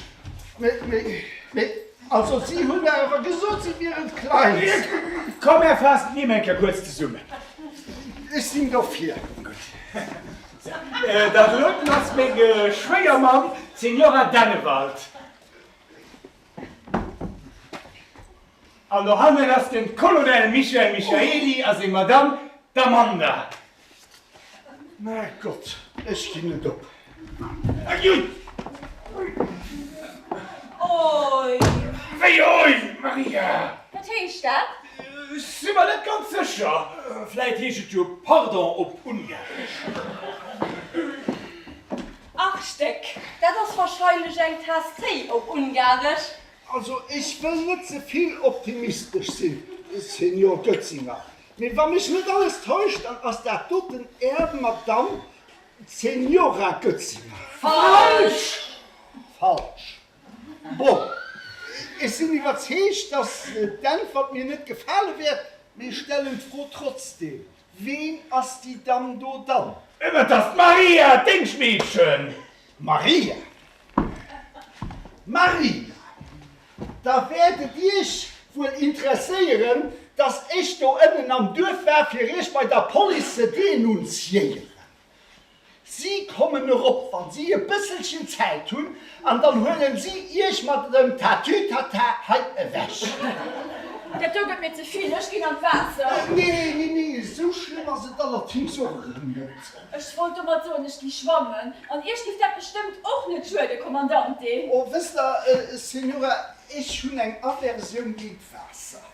Mee, mee, mee, also si hunn awer gesot, si wieren d'Kleins. Komm, mär faassen d'Nimm eng Kéier kuerz zesummen. Ech sinn dofir. Gutt. Sou, dat doten ass meng Schwéiermamm, d'Senora Dennewald. An dohannen ass den Colonel Michel Michaeli a seng Madamm, d'Amanda. Mäi Gott, ech ginn et op. Oi! Wéi oi, Maria? Wat heescht dat? Ech si mer net ganz sécher. Vläit heescht et jo Pardon op Ungaresch. Ach Stéck! Dat ass warscheinlech eng Taass Téi op Ungaresch. Also ech wëll net ze vill optimistesch sinn, Senor Goetzinger, mee wa mech net alles täuscht, dann ass dat doten Är Madamm d'Senora Goetzinger. Falsch! Falsch. Bon, ech sinn iwwerzeegt, dass d'Äntwert mir net gefale wäert, mee ech stellen d'Fro trotzdeem, Ween ass déi Damm do dann? Et ass d'Maria, d'Déngschtmeedchen. Maria! Maria! Da wäert et Iech wuel interesséieren, dass ech do ënnen am Duerf war, fir Iech bei der Police ze denunziéieren. Si kommen erop, wa si e bësselchen Zäit hunn, an dann huelen si Iech mat dem Tatütata hei ewech. Dat do gëtt mir ze vill, ech ginn an d'Waasser. Nee, nee, nee, esou schlëmm ass et allerdéngs och erëm net. Ech wollt domat soen, ech gi schwammen, an Iech giff dat bestëmmt och net schueden, Kommandante. Oh, wësst Der, Signora, ech hunn eng Aversioun géint d'Waasser.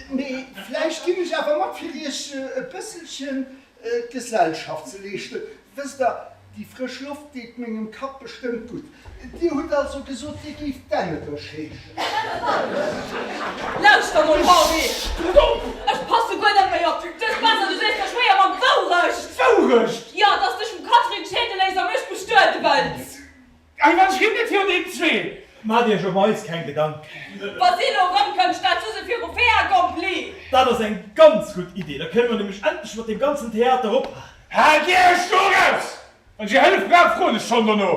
Mee vläicht ginn ech awer mat, fir Iech e bësselchen Gesellschaft ze leeschten. Wësst Der, déi frësch Loft deet mengem Kapp bestëmmt gutt. Dir hutt also gesot, Dir géift Dännebësch heeschen. Lauschter mol, Henri! Ech passe guer net méi op! Du hues besser, du sees der schwéier mam d'Wourecht! D'Wourecht? Jo, dass dech vum Catherine scheede léiss a mech bestuede wëlls! Ei, wann ech ginn net virun deenen zwee! Maacht iech ëm eis keng Gedanken. Wa si elo erëmkënnt, stellt du se viru Fait accompli! Dat ass eng ganz gutt Idee, da kënne mer nämlech endlech mat deem ganzen Theater ophalen. Haalt dir iech do eraus! Wann ech är Hëllef brauch, froen ech schonn dono.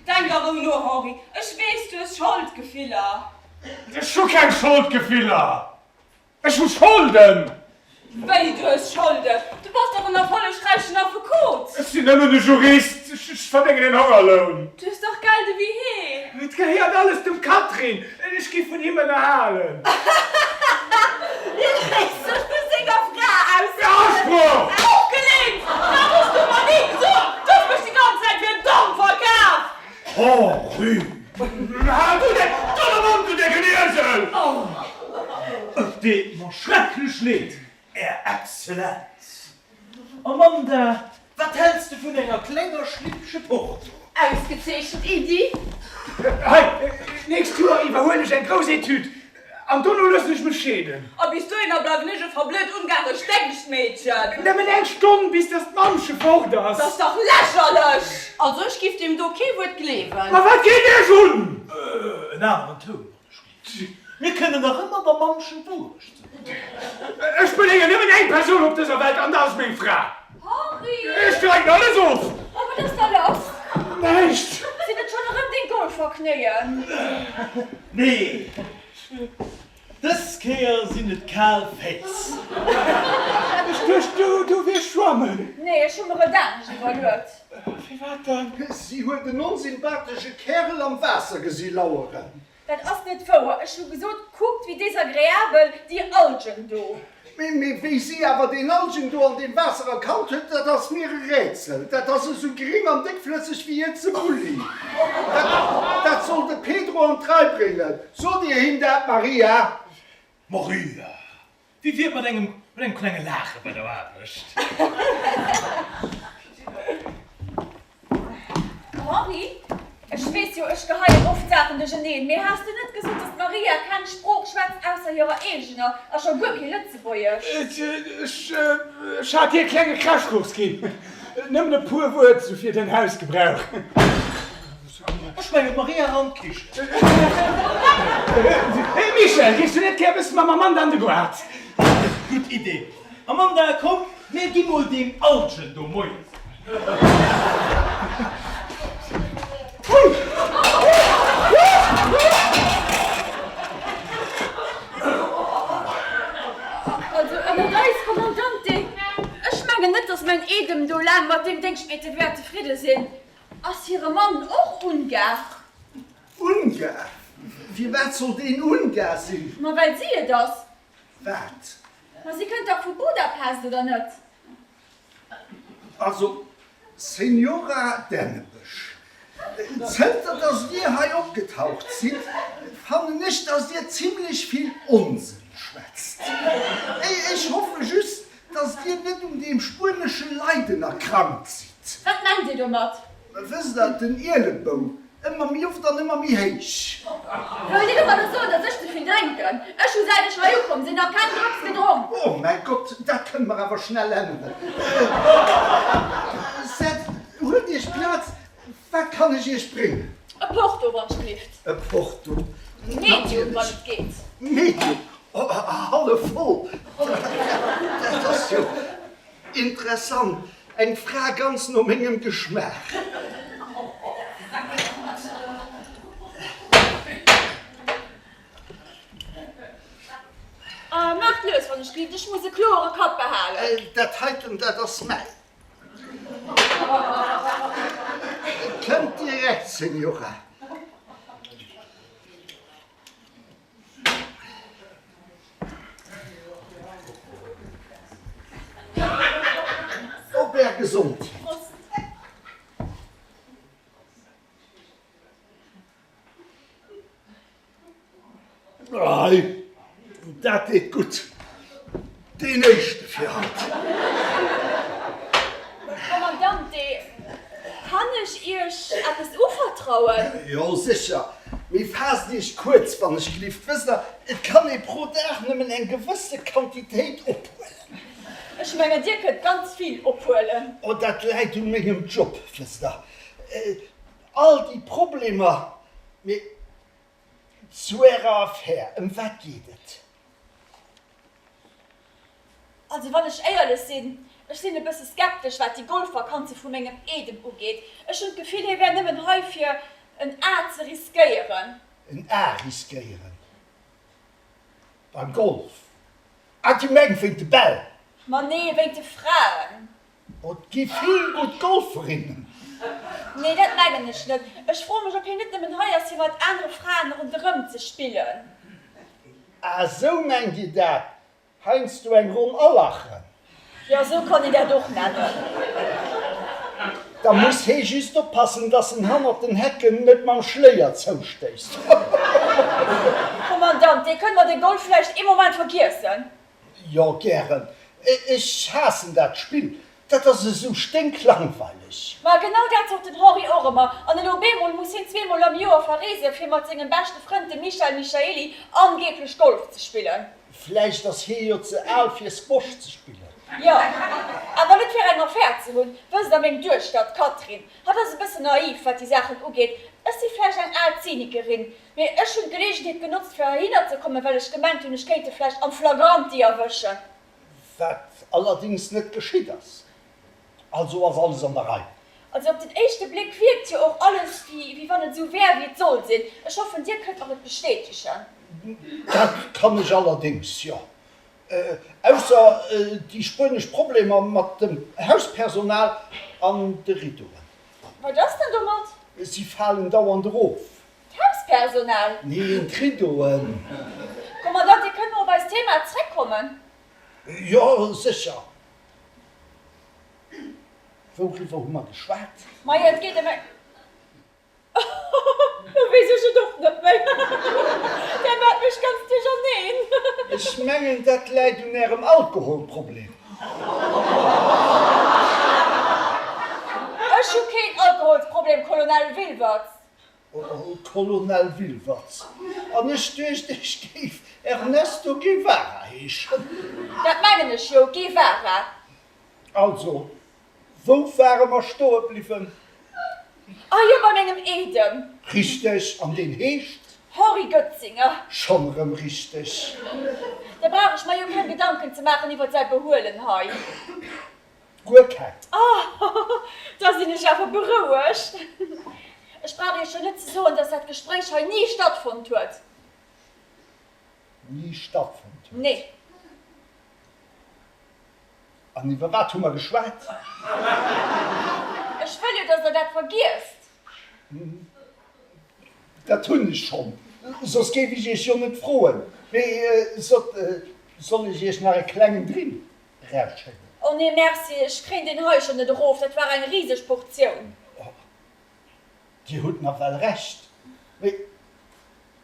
Denk a Rou no, Henri. Ech weess, du hues Scholdgefiller. Ech hu keng Scholdgefiller! Ech hu Scholden! Wéi, du hues Scholden? Du bass dach en erfollegräichen Affekot! Ech sinn nëmmen e Jurist, ech verdéngen en Hongerloun. Du hues dach Geld ewéi Hee! Et gehéiert alles dem Catherine, ech gi vun him ënnerhalen. Hie léisst sech vu senger Fra ausreden! Asproch! Ofgeleent! Dat hues du mer ni gesot! Du hues mech déi ganz Zäit fir domm verkaf! Henri! Hal du däin domme Mond, du décken Iesel! Et deet mer schrecklech leed, Är Exzellenz. Amanda, wat häls de vun enger klenger Schlippche Porto? Ausgezeechent Iddi! Hei, d'nächst Joer iwwerhuelen ech eng grouss Etüd an dono loossen ech mech scheeden. A bis dohinner bleiwen ech e verblöd ungarescht Déngschtmeedchen. Nëmmen eng Stonn, bis dass d'Mammche fort ass. Dat ass dach lächerlech! Also ech giff deem do kee Wuert gleewen. Ma wat geet iech un? En aneren Toun, wann ech giff. Mir kënnen nach ëmmer der Mammchen d'Wourecht soen. Ech beléieren nëmmen eng Persoun op dëser Welt, an dat ass meng Fra. Henri! Ech streiden alles of! Oh, wat ass da lass? Näischt! Sinn et schonn erëm deng Golferknéien? Nee, dës Kéier sinn et kal Féiss. Ech duecht, du wiers schwammen. Nee, ech hu mer et anescht iwwerluet. Firwat dann? Si huet en onsympathesche Kärel am Waasser gesi laueren. Dat ass net wouer. Ech hu gesot, kuckt wéi desagreabel déi Algen do. Mee wéi si awer deen Algen do an deem Waasser erkannt huet, dat ass mir e Rätsel. Dat ass esou gring an déckflësseg wéi Ietze Bulli. Dat soll de Pedro an d'Rei bréngen. Sot Dir him dat, Maria? Maria, Wéi wier et mat engem mat engem klenge Laache bei der Aarbecht? Henri, Ech weess jo, ech geheien oft Saachen duercherneen, mee has du net gesot, dass d'Maria keng Sprooch schwätzt ausser hirer eegener a scho guer kee Lëtzebuergesch? Ech hat hir e klenge Crashkurs ginn, nëmmen e puer Wuert sou fir den Hausgebrauch. Ech mengen d'Maria an d'Kichen. Hey Michel, gees du net gär e bëssen mam Amanda an de Goart? Gutt Idee. Amanda, komm, mir gi mol deem Algen do Moie soen. Also ënnert eis, Kommandante, ech mengen net, dass mäin Eedem do laang mat deem Déngschtmeedche wäert zefridde sinn. Ass hire Mann och Ungar? Ungar? Firwat soll deen Ungar sinn? Ma well si et ass. Wat? Ma si kënnt dach vu Budapest, oder net? Also. Senora Dännebesch, zënter dass Dir hei opgetaucht sidd, fannen ech, dass Dir zimlech vill Onsënn schwätzt. Ech hoffe just, dass Dir net un deem spuenesche Leiden erkrankt sidd. Wat mengt Dir domat? Wësst Der, den Ielebou, ëmmer méi oft an ëmmer méi héich. Wëllt Dir domadder soen, dass ech ze vill drénken? Ech hu säit ech hei ukomm sinn nach keng Drëps gedronk. Oh mäi Gott, dat kënne mer awer schnell änneren. Sett, huelt Iech Plaz, wat kann ech Iech bréngen? E Porto, wann ech glift. E Porto? Medium, wann et geet. Medium? Hallef voll? Dat ass jo Interessant, eng Fra ganz no mengem Geschmaach. Maacht lues wann ech gitt, ech muss e kloere Kapp behalen. Dat heiten, dat ass mäin. Kënnt direkt, Signora. Op Är Gesondheet! Ei, dat deet gutt. Deen éischte fir haut. Kommandante, kann ech Iech eppes uvertrauen? Jo, sécher. Mee faasst Iech kuerz, wann ech gelift. Wësst Der, et kann ee pro Dag nëmmen eng gewësse Quantitéit ophuelen. Ech mengen, Dir kënnt ganz vill ophuelen. Oh, dat läit u mengem Job, wësst Der. All déi Problemer. Mee Zu Ärer Affär, ëm wat geet et? Also wann ech éierlech sinn, ech sinn e bësse skeptesch wat déi Golfvakanze vu mengem Eedem ugeet. Ech hunn d'Gefill hie wär nëmmen hei fir en A ze riskéieren. En A riskéieren? Beim Golf? Ah, Dir mengt wéint de Bäll? Ma nee, wéint de Fraen. Et gi vill gutt Golferinnen. Nee, dat mengen ech net. Ech froe mech, ob hien net nëmmen hei ass, fir mat anere Fraen ronderëm ze spillen. Ah, sou mengt Dir dat? Heiansdo eng Ronn alachen. Jo, sou kann een dat och nennen. Da muss hee just oppassen, dass en hannert den Hecken net mam Schléier zoustéisst. Kommandant, Dir kënnt mer de Golf vläicht ee Moment vergiessen. Jo, gären. Ech haassen dat Spill. Dat ass esou sténklangweileg. Ma genau dat sot den Henri och ëmmer. An elo bemol muss hien zweemol am Joer verreesen, fir mat sengem beschte Frënd, dem Michel Michaely, angeeblech Golf ze spillen. Vläicht ass hie jo ze al fir Squash ze spillen. Jo, awer net fir eng Affär ze hunn. Wësst der, meng Duechter, d'Catherine, hatt ass e bëssen naiv, wat déi Saachen ugeet. Ech si vläicht eng al Zynikerin, Mee ech hunn d'Geleegenheet genotzt fir heihinner ze kommen, well ech gemengt hunn, ech kéint e vläicht am flagranti erwëschen. Wat allerdings net geschitt ass. Also ass alles an der Rei. Also op den éischte Bléck wierkt jo och alles wéi wann et esou wär wéi et soll sinn. Ech hoffen dir kënnt mer et bestätegen. Dat kann ech allerdings, jo. Ausser déi spuenesch Problemer mat dem Hauspersonal an de Riddoen. Wat ass denn domat? Si falen dauernd erof. D'Hauspersonal? Neen, d'Riddoen. Kommandant, Dir kënnt mer op eist Thema zréckkommen? Jo, sécher. Wouriwwer hu mer geschwat? Majo, et geet ëm eng. Lo weess ech et och net méi. Der maacht mech ganz duercherneen. Ech mengen, dat läit un Ärem Alkoholproblem. Ech hu keen Alkoholsproblem, Colonel Wilwertz. Colonel Wilwertz, An ech duecht, ech géif Ernesto Guevara heeschen. Dat mengen ech jo, Guevara. Also, wou ware mer stoe bliwwen? Ah jo, bei mengem Eedem. Richteg, an deen heescht? Henri Goetzinger. Schonn erëm richteg. Da brauch ech mer jo keng Gedanken ze maachen iwwert säi Behuelen hei. Guer keng. Oh, da sinn ech awer berouegt. Ech brauch Iech jo net ze soen, dass dat Gespréich hei ni stattfonnt huet. Ni stattfonnt huet? Nee. An iwwer wat hu mer geschwat? Ech wëll jo, dass Der dat vergiesst. Dat hunn ech schonn, soss géif ech Iech jo net froen. Mee sot, soll ech Iech nach e klengen Drink Rausschécken. Oh nee, merci, ech kréien deen hei schon net erof, dat war eng riseg Portioun. Oh, Dir hutt nawell Recht, mee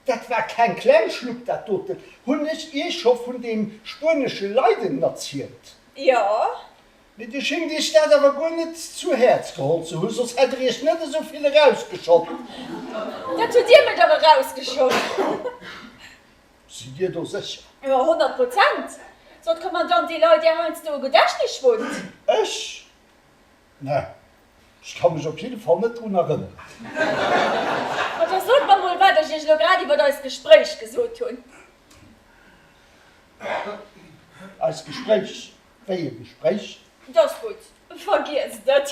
dat war keng kleng Schlupp, dat doten. Hunn ech Iech scho vun deem spuenesche Leiden erzielt? Jo. Mee Dir schéngt Iech dat awer guer net zu Häerz geholl ze hunn, soss hätt Der Iech net esou vill erausgeschott. Dat hutt Dir mir dach erausgeschott. Sidd Dir do sécher? Jo, 100 Prozent. Sot Kommandant, déi Leit Är heiansdo e Gedächtnisschwund? Ech? Ne, ech ka mech op jidde Fall net drun erënneren. Ma da sot mer mol, wat ech Iech elo grad iwwer eist Gespréich gesot hunn. Eist Gespréich? Wéi e Gespréich? 't ass gutt, vergiesst et.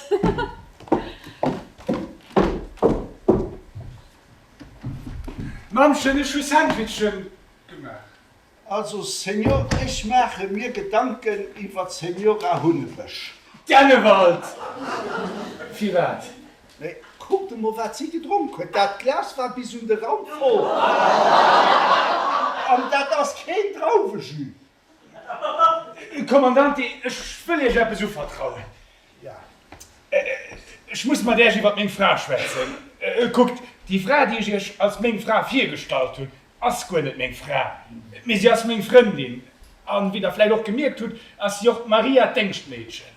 Mammchen, ech hu Sandwichen gemaach. Also, Senor, ech maache mir Gedanken iwwer d'Senora Hunnewësch. Dennewald! Firwat? Mee kuckt emol, wat si gedronk huet. Dat Glas war bis un de Rand voll. An dat ass keen Drauwejus. Kommandante, ech wëll Iech eppes uvertrauen. Ech muss mat Iech iwwer meng Fra schwätzen. Kuckt, déi Fra, déi ech Iech als meng Fra virgestallt hunn, ass guer net meng Fra, mee si ass meng Frëndin. An, wéi Der vläicht och gemierkt hutt, ass si och d'Maria, d'Déngschtmeedchen.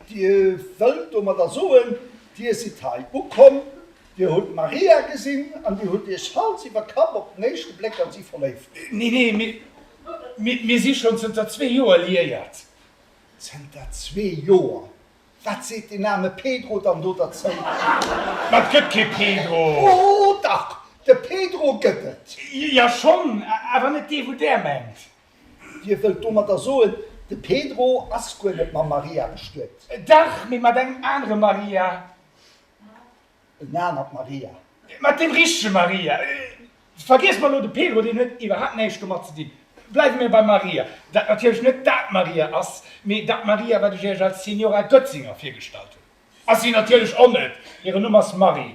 Dir wëllt domadder soen, Dir sidd hei ukomm, Dir hutt d'Maria gesinn an Dir hutt Iech Hals iwwer Kapp op den éischte Bléck an si verléift? Nee, nee, mee mir si schonn zënter zwee Joer liéiert. Zënter zwee Joer? Wat seet deen aarme Pedro dann do derzou? Ma et gëtt kee Pedro! Oh dach, de Pedro gëtt et! Jo schonn, awer net dee wou där mengt. Dir wëllt domadder soen, de Pedro ass guer net mam Maria bestuet? Dach, mee mat engem anere Maria. En anert Maria. Mat deem richtege Maria. Vergiesse mer elo de Pedro, deen huet iwwerhaapt näischt domat ze dinn. Bleiwe mir beim Maria, dat natierlech net dat Maria ass, mee dat Maria, wat ech Iech als Signora Götzinger virgestallt hunn. Ass si natierlech och net, hiren Numm ass Marie.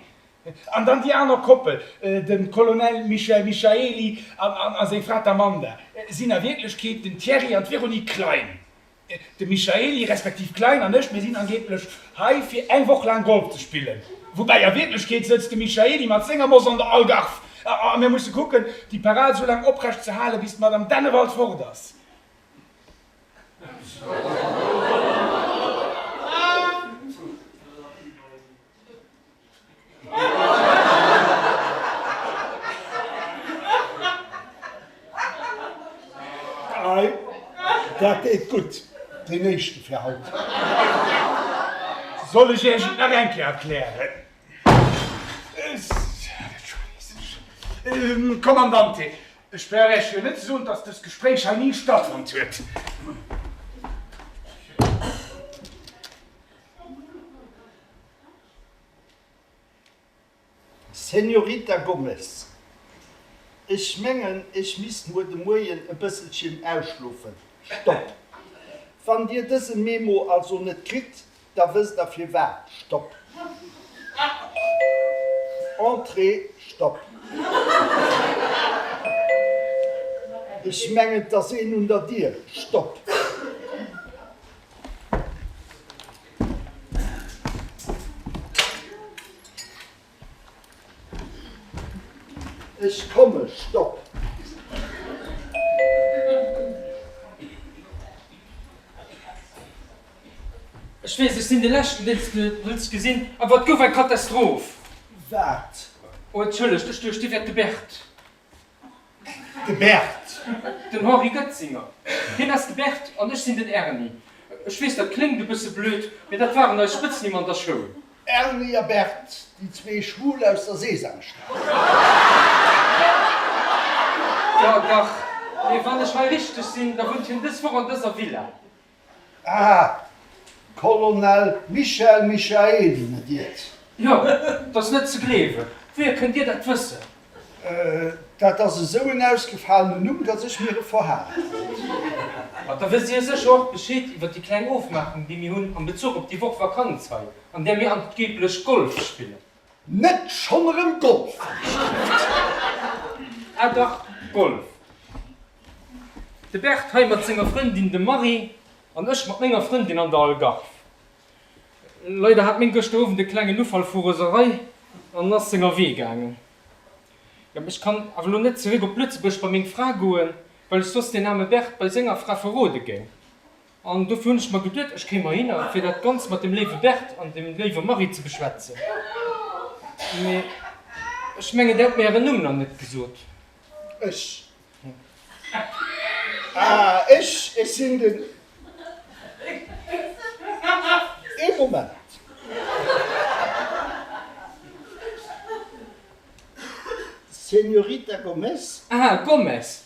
An dann déi aner Koppel, de Colonel Michel Michaely a seng Fra d'Amanda, sinn a Wierklechkeet den Thierry an d'Véronique Klein. De Michaely, respektiv Klein, an ech, mir sinn angeeblech hei fir eng Woch laang Golf ze spillen. Woubäi a Wierklechkeet sëtzt de Michaely mat senger Moss an der Algarve a mir musse kucken, déi Parade sou laang oprecht ze halen, bis d'Madame Dennewald fort ass. Ei, dat deet gutt, deen éischte fir haut. Soll ech Iech et nach eng Kéier erklären? Kommandante, ech brauch Iech jo net ze soen, dass dëst Gespréich hei ni stattfonnt huet. Señorita Gomez, ech mengen, ech misst muer de Moien e bësselchen ausschlofen. Stopp. Wann Dir dëse Memo also net kritt, da wësst Der firwat. Stopp. Entrée. Stopp. Ech mengen, 't ass een un der Dier. Stopp. Ech komme, Stopp! Ech weess, ech sinn de Leschten, deen s de wëlls gesinn, awer et gouf eng Katastroph! Wat? Oh, entschëllegt, ech duecht, Dir wäert de Bert. De Bert. Den Henri Goetzinger. Hien ass de Bert an ech sinn den Erni. Ech weess, dat kléngt e bësse blöd, mee dat waren eis Spëtznimm an der Schoul. Erni a Bert, déi zwee Schwul aus der Sesamstraße. Jo, dach. Mee wann ech hei richteg sinn, da wunnt hien dës Woch an dëser Villa. Ah, Colonel Michel Michaely, net iert? Jo, 't ass net ze gleewen. Wouhier kënnt Dir dat wëssen? Dat ass esou en ausgefalenen Numm, datt ech mir e verhalen wollt. Ma da wësst Dir sécher och Bescheed iwwer déi kleng Ofmaachung, déi mir hunn am Bezuch op déi Woch Vakanz hei, an där mir angeeblech Golf spillen. Net schonn erëm Golf! Ah dach, Golf. De Bert hei mat senger Frëndin, dem Marie. An ech mat menger Frëndin an der Algarve. Leider hat meng gëschter Owend e klengen Ufall vu Roserei an ass senger Wee gaangen. Jo, mee ech kann awer elo net zeréck op Lëtzebuerg bei meng Fra goen, well ech soss deen aarme Bert bei senger Fra verrode géing. An dofir hunn ech mer geduet, ech kéim heihinner, fir dat Ganzt mat dem léiwe Bert an dem léiwe Marie ze beschwätzen. Mee ech mengen, där hutt mir ären Numm nach net gesot. Ech. Ah, ech, ech sinn den. Ee Moment. Señorita Gomez. Ah, Gomez.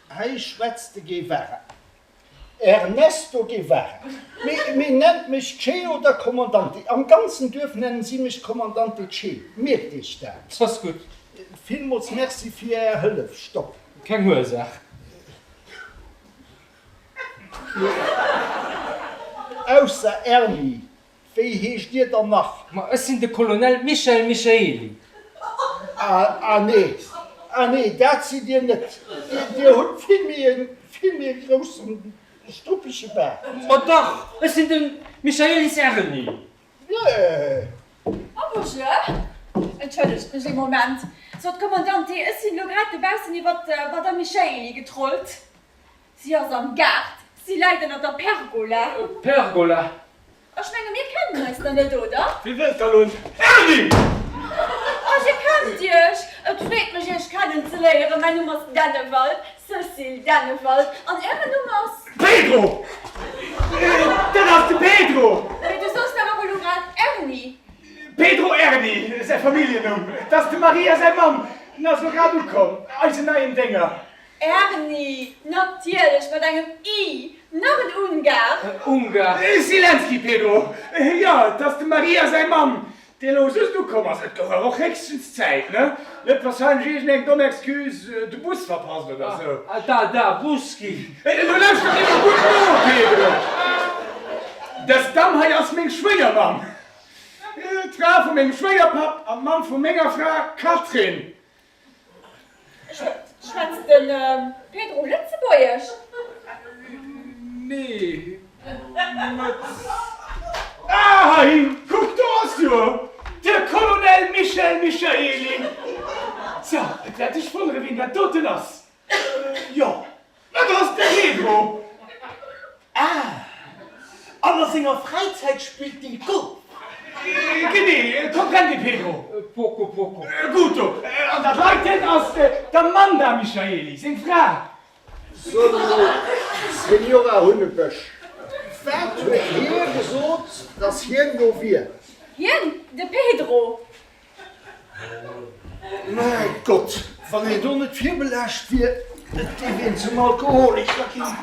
Hei schwätzt de Guevara. Ernesto Guevara. Mee, mee nennt mech Che oder Comandante. Am ganzen Duerf nennen si mech Comandante Che. Mierkt Iech dat. Ass gutt. Villmools Merci fir Är Hëllef. Stopp. Keng Ursaach. Mee ausser Erni, Wéi heescht Dir dann nach? Ma ech sinn de Colonel Michel Michaely. Ah, ah nee, ah nee, dat sidd Dir net. Dir hutt vill méi e, vill méi e groussen, struppege Baart. Ma dach, ech sinn de Michaelis Erni. Nee. Oh, bonjour. Entschëllegt mech ee Moment, sot d'Kommandante, ech sinn elo grad dobaussen iwwer d'Madame Michaely getrollt. Si ass am Gaart. Si läit ënner der Pergola. Pergola? Ech menge mir kennen eis nach net, oder? Wie wëllt da lo en Erni? Oh, dir kennt iech! Et freet mech iech kennen ze léieren. Mäin Numm ass Dennewald, Cécile Dennewald. An ären Numm ass? Pedro! Dat ass de Pedro! Mee du soos dach awer elo grad Erni. Pedro Erni, säi Familljennumm. 't ass dem Maria säi Mann. En ass lo grad ukomm, eisen neien Dénger. Erni, Natierlech mat engem i! Nach en Ungar! Ungar! Silenski, Pedro! Jo, et ass dem Maria säi Mann, dee lo just ukomm ass. Et gouf awer och héchstens Zäit, ne? Net warscheinlech iergendeng domm Excuse, de Bus verpasst oder sou. Da, da, Buski! Elo lauschter mir mol gutt no, Pedro! Dës Damm hei ass meng Schwéiermamm, d'Fra vu mengem Schwéierpapp an d'Mamm vu menger Fra Catherine. Schwätzt de Pedro Lëtzebuergesch? Nee, net. Ah, hei, kuck, do ass jo de Colonel Michel Michaely. Tja, et wäert dech wonneren, wien dat doten ass. Jo, Et ass de Pedro! Ah, an a senger Fräizäit spillt dee Golf? Genee, comprende Pedro? Poco, poco. Guto, an dat heiten ass d'Amanda Michaeli, seng Fra. Sot emol, Senora Hunnebesch, wat huet hie gesot, dass hien do wier? Hien? De Pedro? Mäi Gott, wann een do net virbelaascht wier, et géif een zum Alkoholiker ginn.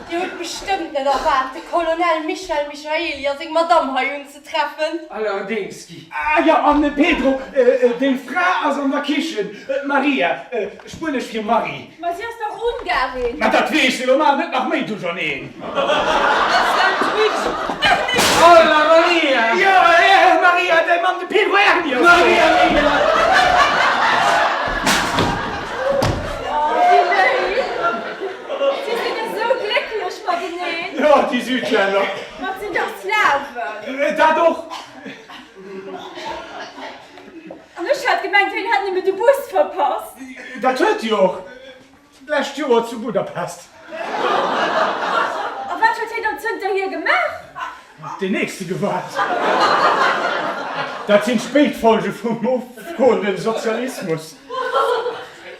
Dir hutt bestëmmt net erwaart, de Colonel Michel Michaely a seng Madame hei unzetreffen. Allerdéngs, Guy. Ah jo, an Pedro, deng Fra ass an der Kichen, d'Maria, spuenesch fir Marie. Ma si ass dach Ungarin! Ma dat weess elo mar net nach méi duercherneen. Hola Maria! Jo, Maria, däi Mann de Pedro Erni ass do! Maria mia! Oh, wéi léif! Si sinn esou glécklech mateneen! Jo, déi Südlänner! Ma et sinn dach Slawen! Dat och! An ech hat gemengt, hien hätt nëmme de Bus verpasst. Dat huet hie och d'lescht Joer zu Budapest. A wat huet hien dann zënterhier gemaach? Op deen nächste gewaart. Dat sinn d'Spéitfolge vum ofgoende Sozialismus.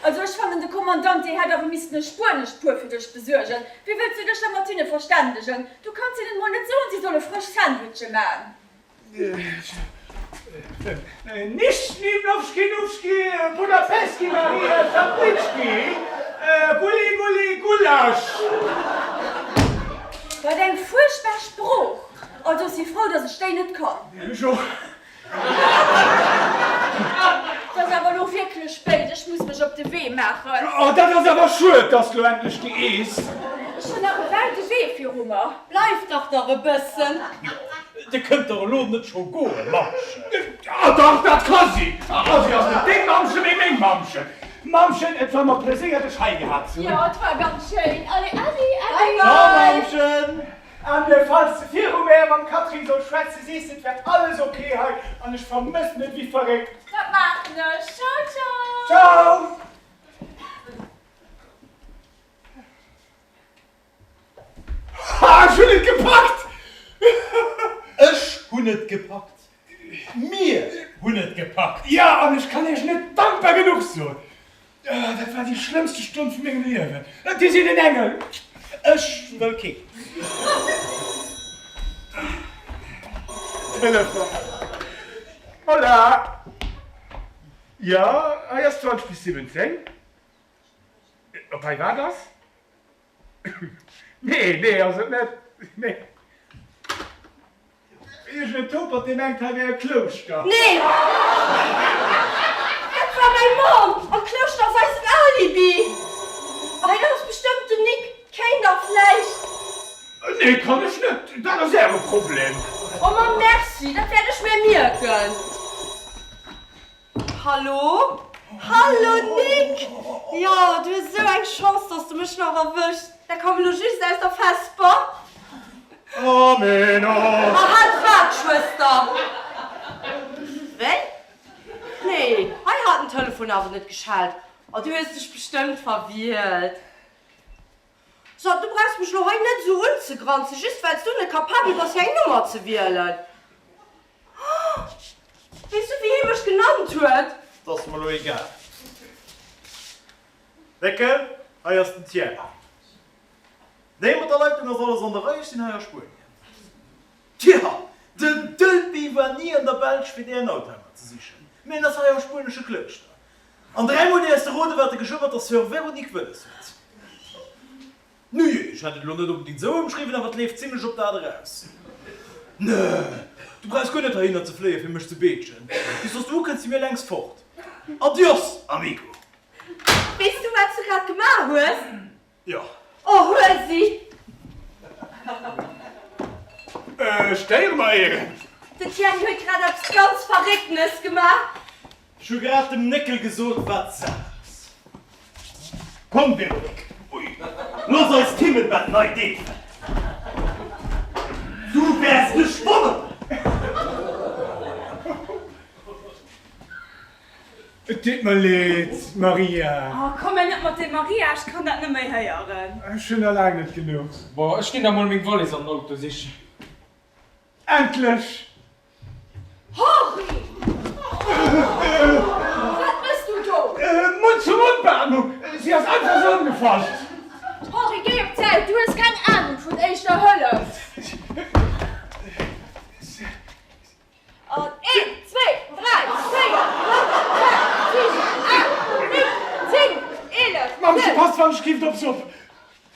Also ech fannen, de Kommandant, dee hätt awer missten e spuenescht Puer fir dech besuergen. Wéi wëlls du dech da mat hinne verständegen? Du kanns hinnen emol net soen, si solle frësch Sandwiche man. Nischni Nowski Budapestki Maria Schaplitzki Gulli Gulli Gulasch. Wat eng fuerchtbar Sprooch! Also ech si frou, dass ech déi net kann. Ech och. Et ass awer elo wierklech spéit, ech muss mech op de Wee maachen. Oh, dat ass awer schued, dass du elo endlech gees. Ech hunn nach e wäite Wee viru mer. Bleif dach nach e bëssen. Dir kënnt dach elo net scho goen, Mammchen. Ah dach, dat ka si. A si ass net deng Mammchen, mee meng Mammchen. Mammchen, et war mer Pleséier dech hei gehat ze hunn. Jo, et war ganz schéin. Allez, Äddi, Äddi. Ciao, Mammchen. An falls de viru mär mam Catherine solls schwätzen, sees de, et wär alles ok hei an ech vermëssen et wéi verréckt. Dat maachen ech. Ciao, ciao. Ciao. Ha, ech hunn et gepackt! Ech hunn et gepackt. Mir hunn et gepackt. Jo, an ech kann iech net dankbar genuch soen. Dat war déi schlëmmste Stonn vu mengem Liewen. Dir sidd en Engel. Ech wëll keen. Telefon. Hola! Jo, hei ass 20 bis 17. Op hei wat ass? Nee, nee ass et net. Nee. Iergend en Topert dee mengt hei wär e Klouschter. Nee! Dat war mäi Mann! An d'Klouschter ass eisen Alibi! Hei dat ass bestëmmt den Nick. Kéint der vläicht. Nee, kann ech net. Dat ass äre Problem. Oh ma merci, dat wäert ech mir mierken. Hallo? Hallo Nick! Jo, du hues esou eng Chance, dass de mech nach erwëschs. Dat koum elo just aus der Vesper. Amen. A halt wat, Schwëster? Wéi? Nee, hei hat den Telefon awer net geschellt. Oh, du hues dech bestëmmt verwielt. So, du brauchs mech elo hei net esou unzegranzen, just well s du net capabel bass, fir eng Nummer ze wielen. Oh! Weess du, wéi hie mech genannt huet? 't ass mer lo egal. Néckel, hei ass den Thierry. Nee, mat der Leitung ass alles an der Rei, ech sinn hei a Spuenien. Tja, den Tölpi war ni an der Belsch fir dären Oldtimer ze sichen, mee en ass hei am spuenesche Klouschter. An dräimol däers de roden, wat de geschwë mat der Soeur Véronique wëlles huet. Nujee, ech hätt et elo net onbedingt esou ëmschriwwen, awer et leeft zimlech op dat eraus. Nö, du brauchs guer net heihinner ze fléien, fir mech ze beetschen. Bis dass du ukënns, si mir längst fort. Adios, amigo! Weess du, wat s du grad gemaach hues? Jo. Oh, huel si! Stéiere mer Ieren? Den Thierry huet grad eppes ganz Verrécktenes gemaach. Ech hu grad dem Néckel gesot, wat Saach ass. Komm, Véronique, ui, looss eis d'Himmelbett nei deefen. Du wäers dech wonneren! Et deet mer leed, Maria. Oh, komm mir net mat deem Maria, ech kann dat net méi héieren. Ech hunn nach laang net genuch. Bon, ech ginn da mol meng Wallis an den Auto sichen. Endlech! Henri! Wat mëss du do? Mund-zu-Mund-Beatmung! Si ass einfach esou ëmgefall. Henri, géi op d'Säit, du hues keng Anung vun éischter Hëllef. An een, zwee, dräi, véier, fënnef, sechs, siwen, aacht, néng, zéng, 11, Mamm, se passt wann ech gift op s'op.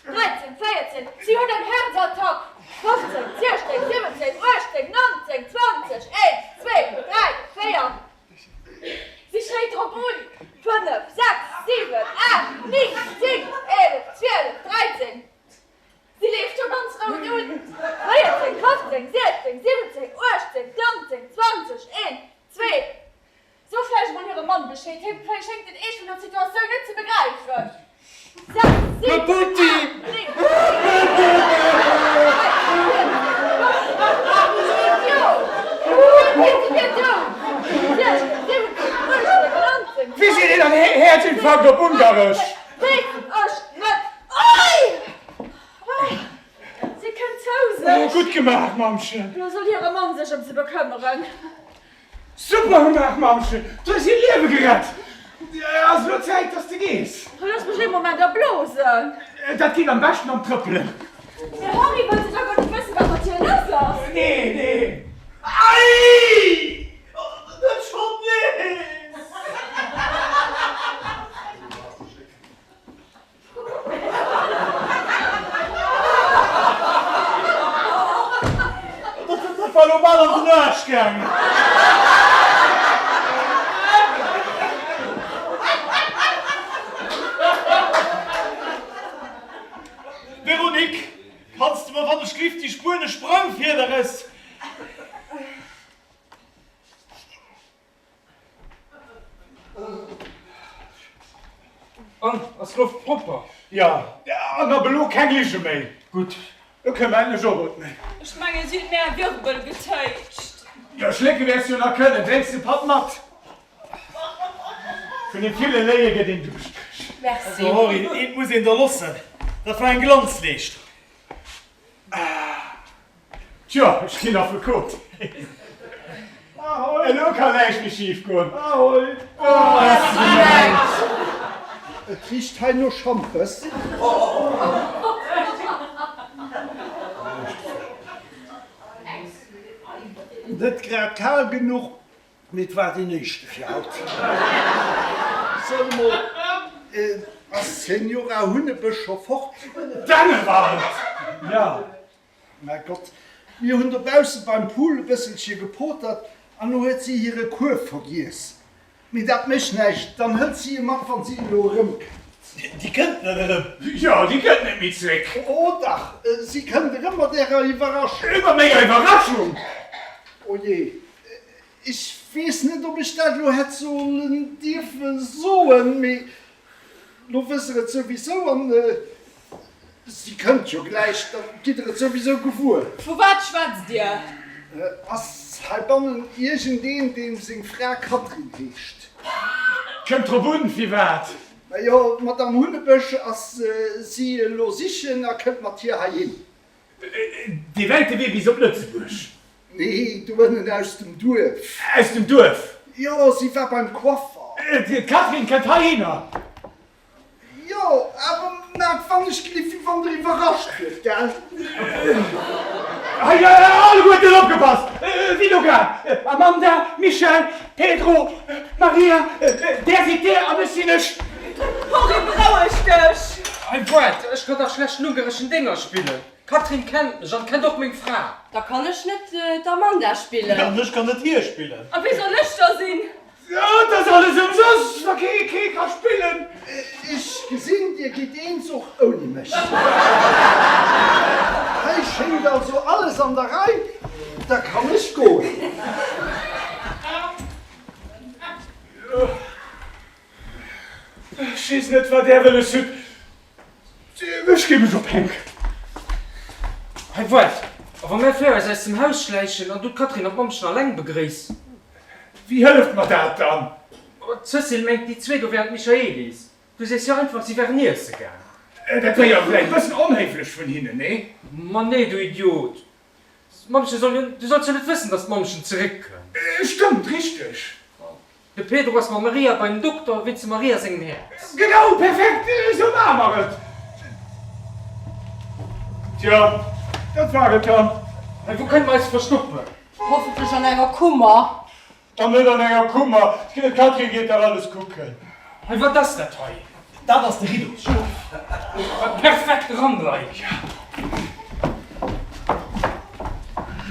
13, 14, si huet eng Häerzattack! 15, 16, 17, 18, 19, 20, 1, 2, 3, 4, si schléit drop un, 5, 6, 7, 8, 9, 10, 11, 12, 13, si leeft scho ganz rout un, 14, 15, 16, 17, 18, 19, 20, 1, 2, So vläicht emol hirem Mann Bescheed, hie schéngt den Eescht vun der Situatioun net ze begräifen. 6, 7, 8, 9, 10, 11, 12, 13, Wéi seet een dann Häerzinfarkt op Ungaresch? 14, Ech net! Oi! Si kënnt zou sech. Gutt gemaach, Mammchen! Elo soll hire Mann sech ëm se bekëmmeren. Super gemaach, Mammchen! Du hues hir Liewe gerett! Ass elo Zäit, dass de gees. Looss mech ee Moment erblosen. Dat geet am beschten am Trëppelen. De Henri wëllt jo da guer net wëssen, wat mat hir lass ass. Nee, nee. Ei! Net schonn nees! Dat war lo bal an den Aarsch gaangen. Véronique, kanns de mer wann ech giff déi spuenesch Sprangfieder aus. Ass d'Loft propper? Jo, an ab elo keng Lige méi. Gutt. Lo kënne mer endlech opootmen. Ech mengen, si hunn mär Wirbel getéitscht. Jo, schlécke wäers jo nach kënnen. Drénks de Patt mat? Vun deem ville Léie gëtt een duuschtereg. Merci. Also Henri, eent muss een der lossen, dat war eng Glanzleeschtung. Tjo, ech ginn Affekot. Elo kann näischt méi schif goen. Ahoi! Et richt hei no Schampes. Net grad kal genuch, Mee et war deen éischte fir haut. Sot emol, ass d'Senora Hunnebësch scho fort? Dennewald! Jo. Mä Gott, mir hunn dobausse beim Pool e bësselche gepotert an lo huet si hire Kuerf vergiess. Mee dat mécht näischt, dann hëlt si e mat, wann si elo erëmkënnt. Déi kënnt net erëm. Jo, déi kënnt net méi zréck. Oh dach, si kënnt erëm mat ärer Iwwerraschung. Mat menger Iwwerraschung? Oh jee, Ech weess net, ob ech dat elo hätt sollen dierfe soen, mee lo wësst Der et souwisou an si kënnt jo gläich, da gitt Der et souwisou gewuer. Vu wat schwätzt Dir? Ass heibannen iergendeen, deem seng Fra Catherine heescht? Kënnt drop un, firwat. Majo, d'Madame Hunnebësch ass si elo sichen a kënnt mat hir heihin. Dee wäite Wee bis op Lëtzebuerg? Nee, do ënnen aus dem Duerf. Aus dem Duerf? Jo, si war beim Coiffer. D'Catherine kënnt heihinner. Jo, awer maat wannechgelift, wéi wann der iwwerrascht wiert, gell? Hei, alleguerten opgepasst! Wéi do grad, Amanda, Michèle, Pedro, Maria, där sidd dir an ech sinn ech. Henri, beroueg dech! Hei, woart, ech kann dach schlecht den ungareschen Dénger spillen. D'Catherine kennt mech an kennt och meng Fra. Da kann ech net d'Amanda spillen. An ech kann net hie spillen. A wie soll ech da sinn? Et ass alles ëmsoss, wa kee kee ka spillen. Ech gesinn, dir gitt eens och ouni mech. Hei schéngt also alles an der Rei, da kann ech goen. Ech weess net, wat Är wëlles hutt. Ech gi mech ophänken. Hei, woart, a wa mär fir eis aus dem Haus schläichen an du d'Catherine an d'Mammchen alleng begréiss? Wéi hëlleft mer dat dann? D'Cécile mengt, déi zwee do wären d'Michaelis. Du sees jo einfach, si wären iesse gaang. Dat wär jo vläicht e bëssen onhéiflech vun hinnen, nee? Ma nee, du Idiot! D'Mammchen soll jo, du solls jo net wëssen, dass d'Mammchen zeréckkënnt. Stëmmt, richteg. De Pedro ass mam Maria bei den Dokter wéinst dem Maria sengem Häerz. Genau, perfekt, esou maache mer et. Tjo, dat war et dann. Hei, wou kënne mer eis verstoppen? Hoffentlech an enger Kummer. Dann net an enger Kummer, d'Catherine geet dach alles kucken. Hei, wat ass dat hei? Dat ass de Riddosschaf. Wat perfekt eranleit.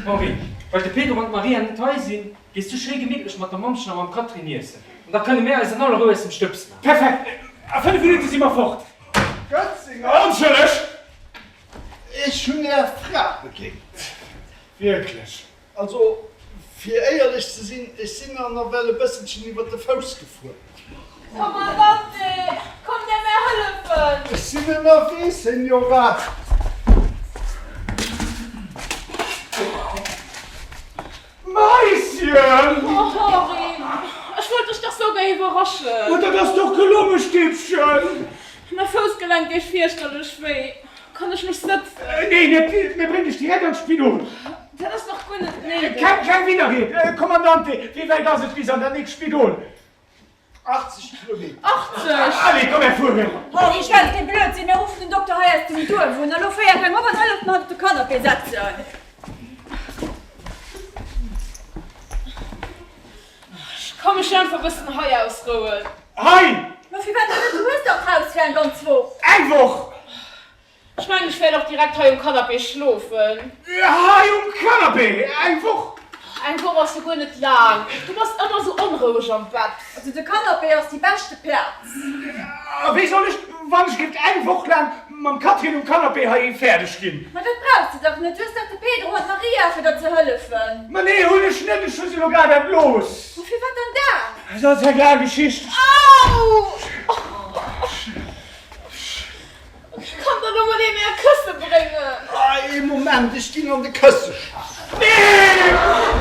Henri, well de Pedro an d'Maria net hei sinn, Gees du schéi gemittlech mat der Mammchen a mam Catherine iessen, an da kënne mär eis an aller Rou aus dem Stëbs maachen. Perfekt! A 5 Minutte si mer fort. Götzinger! Entschëlleg! Ech hunn Är Fra begéint. Wierklech? Also, fir éierlech ze sinn, ech sinn der nawell e bësselchen iwwer de Fouss gefuer. Kommandante, kommt der mär hëllefen! Ech sinn ënnerwee, Senora. Maischen! Oh Henri, ech wollt dech dach sou gär iwwerraschen. Oh, dat ass doch gelongen, Stippchen! Mäi Foussgelenk deet fierchterlech wéi. Kann ech mech sëtzen? Nee, net, mir bréngen dech direkt an d'Spidol. Dat ass dach guer net néideg. Keng, keng Widderried. Kommandante, wéi wäit ass et bis an dat nächst Spidol? 80 Kilometer. 80! Allez, komm, mir fueren! Henri, schwätz kee Blödsinn, mir ruffen den Dokter hei aus dem Duerf un. Elo féier reng op an hëllef mer hatt op de Canapé setzen. Ech ka mech jo einfach e bëssen hei ausrouen. Hei! Ma firwat dann net? Du hues dach d'Haus fir eng ganz Woch. Eng Woch! Ech mengen, ech wäert och direkt hei um Canapé schlofen. Hei um Canapé? Eng Woch? Eng Woch ass jo guer net laang. Du bass ëmmer esou onroueg am Bett. Also de Canapé ass déi beschte Plaz. A wéi soll ech, wann ech gift eng Woch laang mam Catherine um Canapé hei fäerdeg ginn? Ma dat brauchs de dach net. Du hues dach de Pedro an d'Maria fir der ze hëllefen. Ma nee, hunn ech net. Ech hu se elo grad entlooss. Ma firwat dann dat? Dat ass eng laang Geschicht. Au! mer elo mol ee méi e Kësse bréngen? Ee Moment, ech ginn an de Kësseschaf. Nee!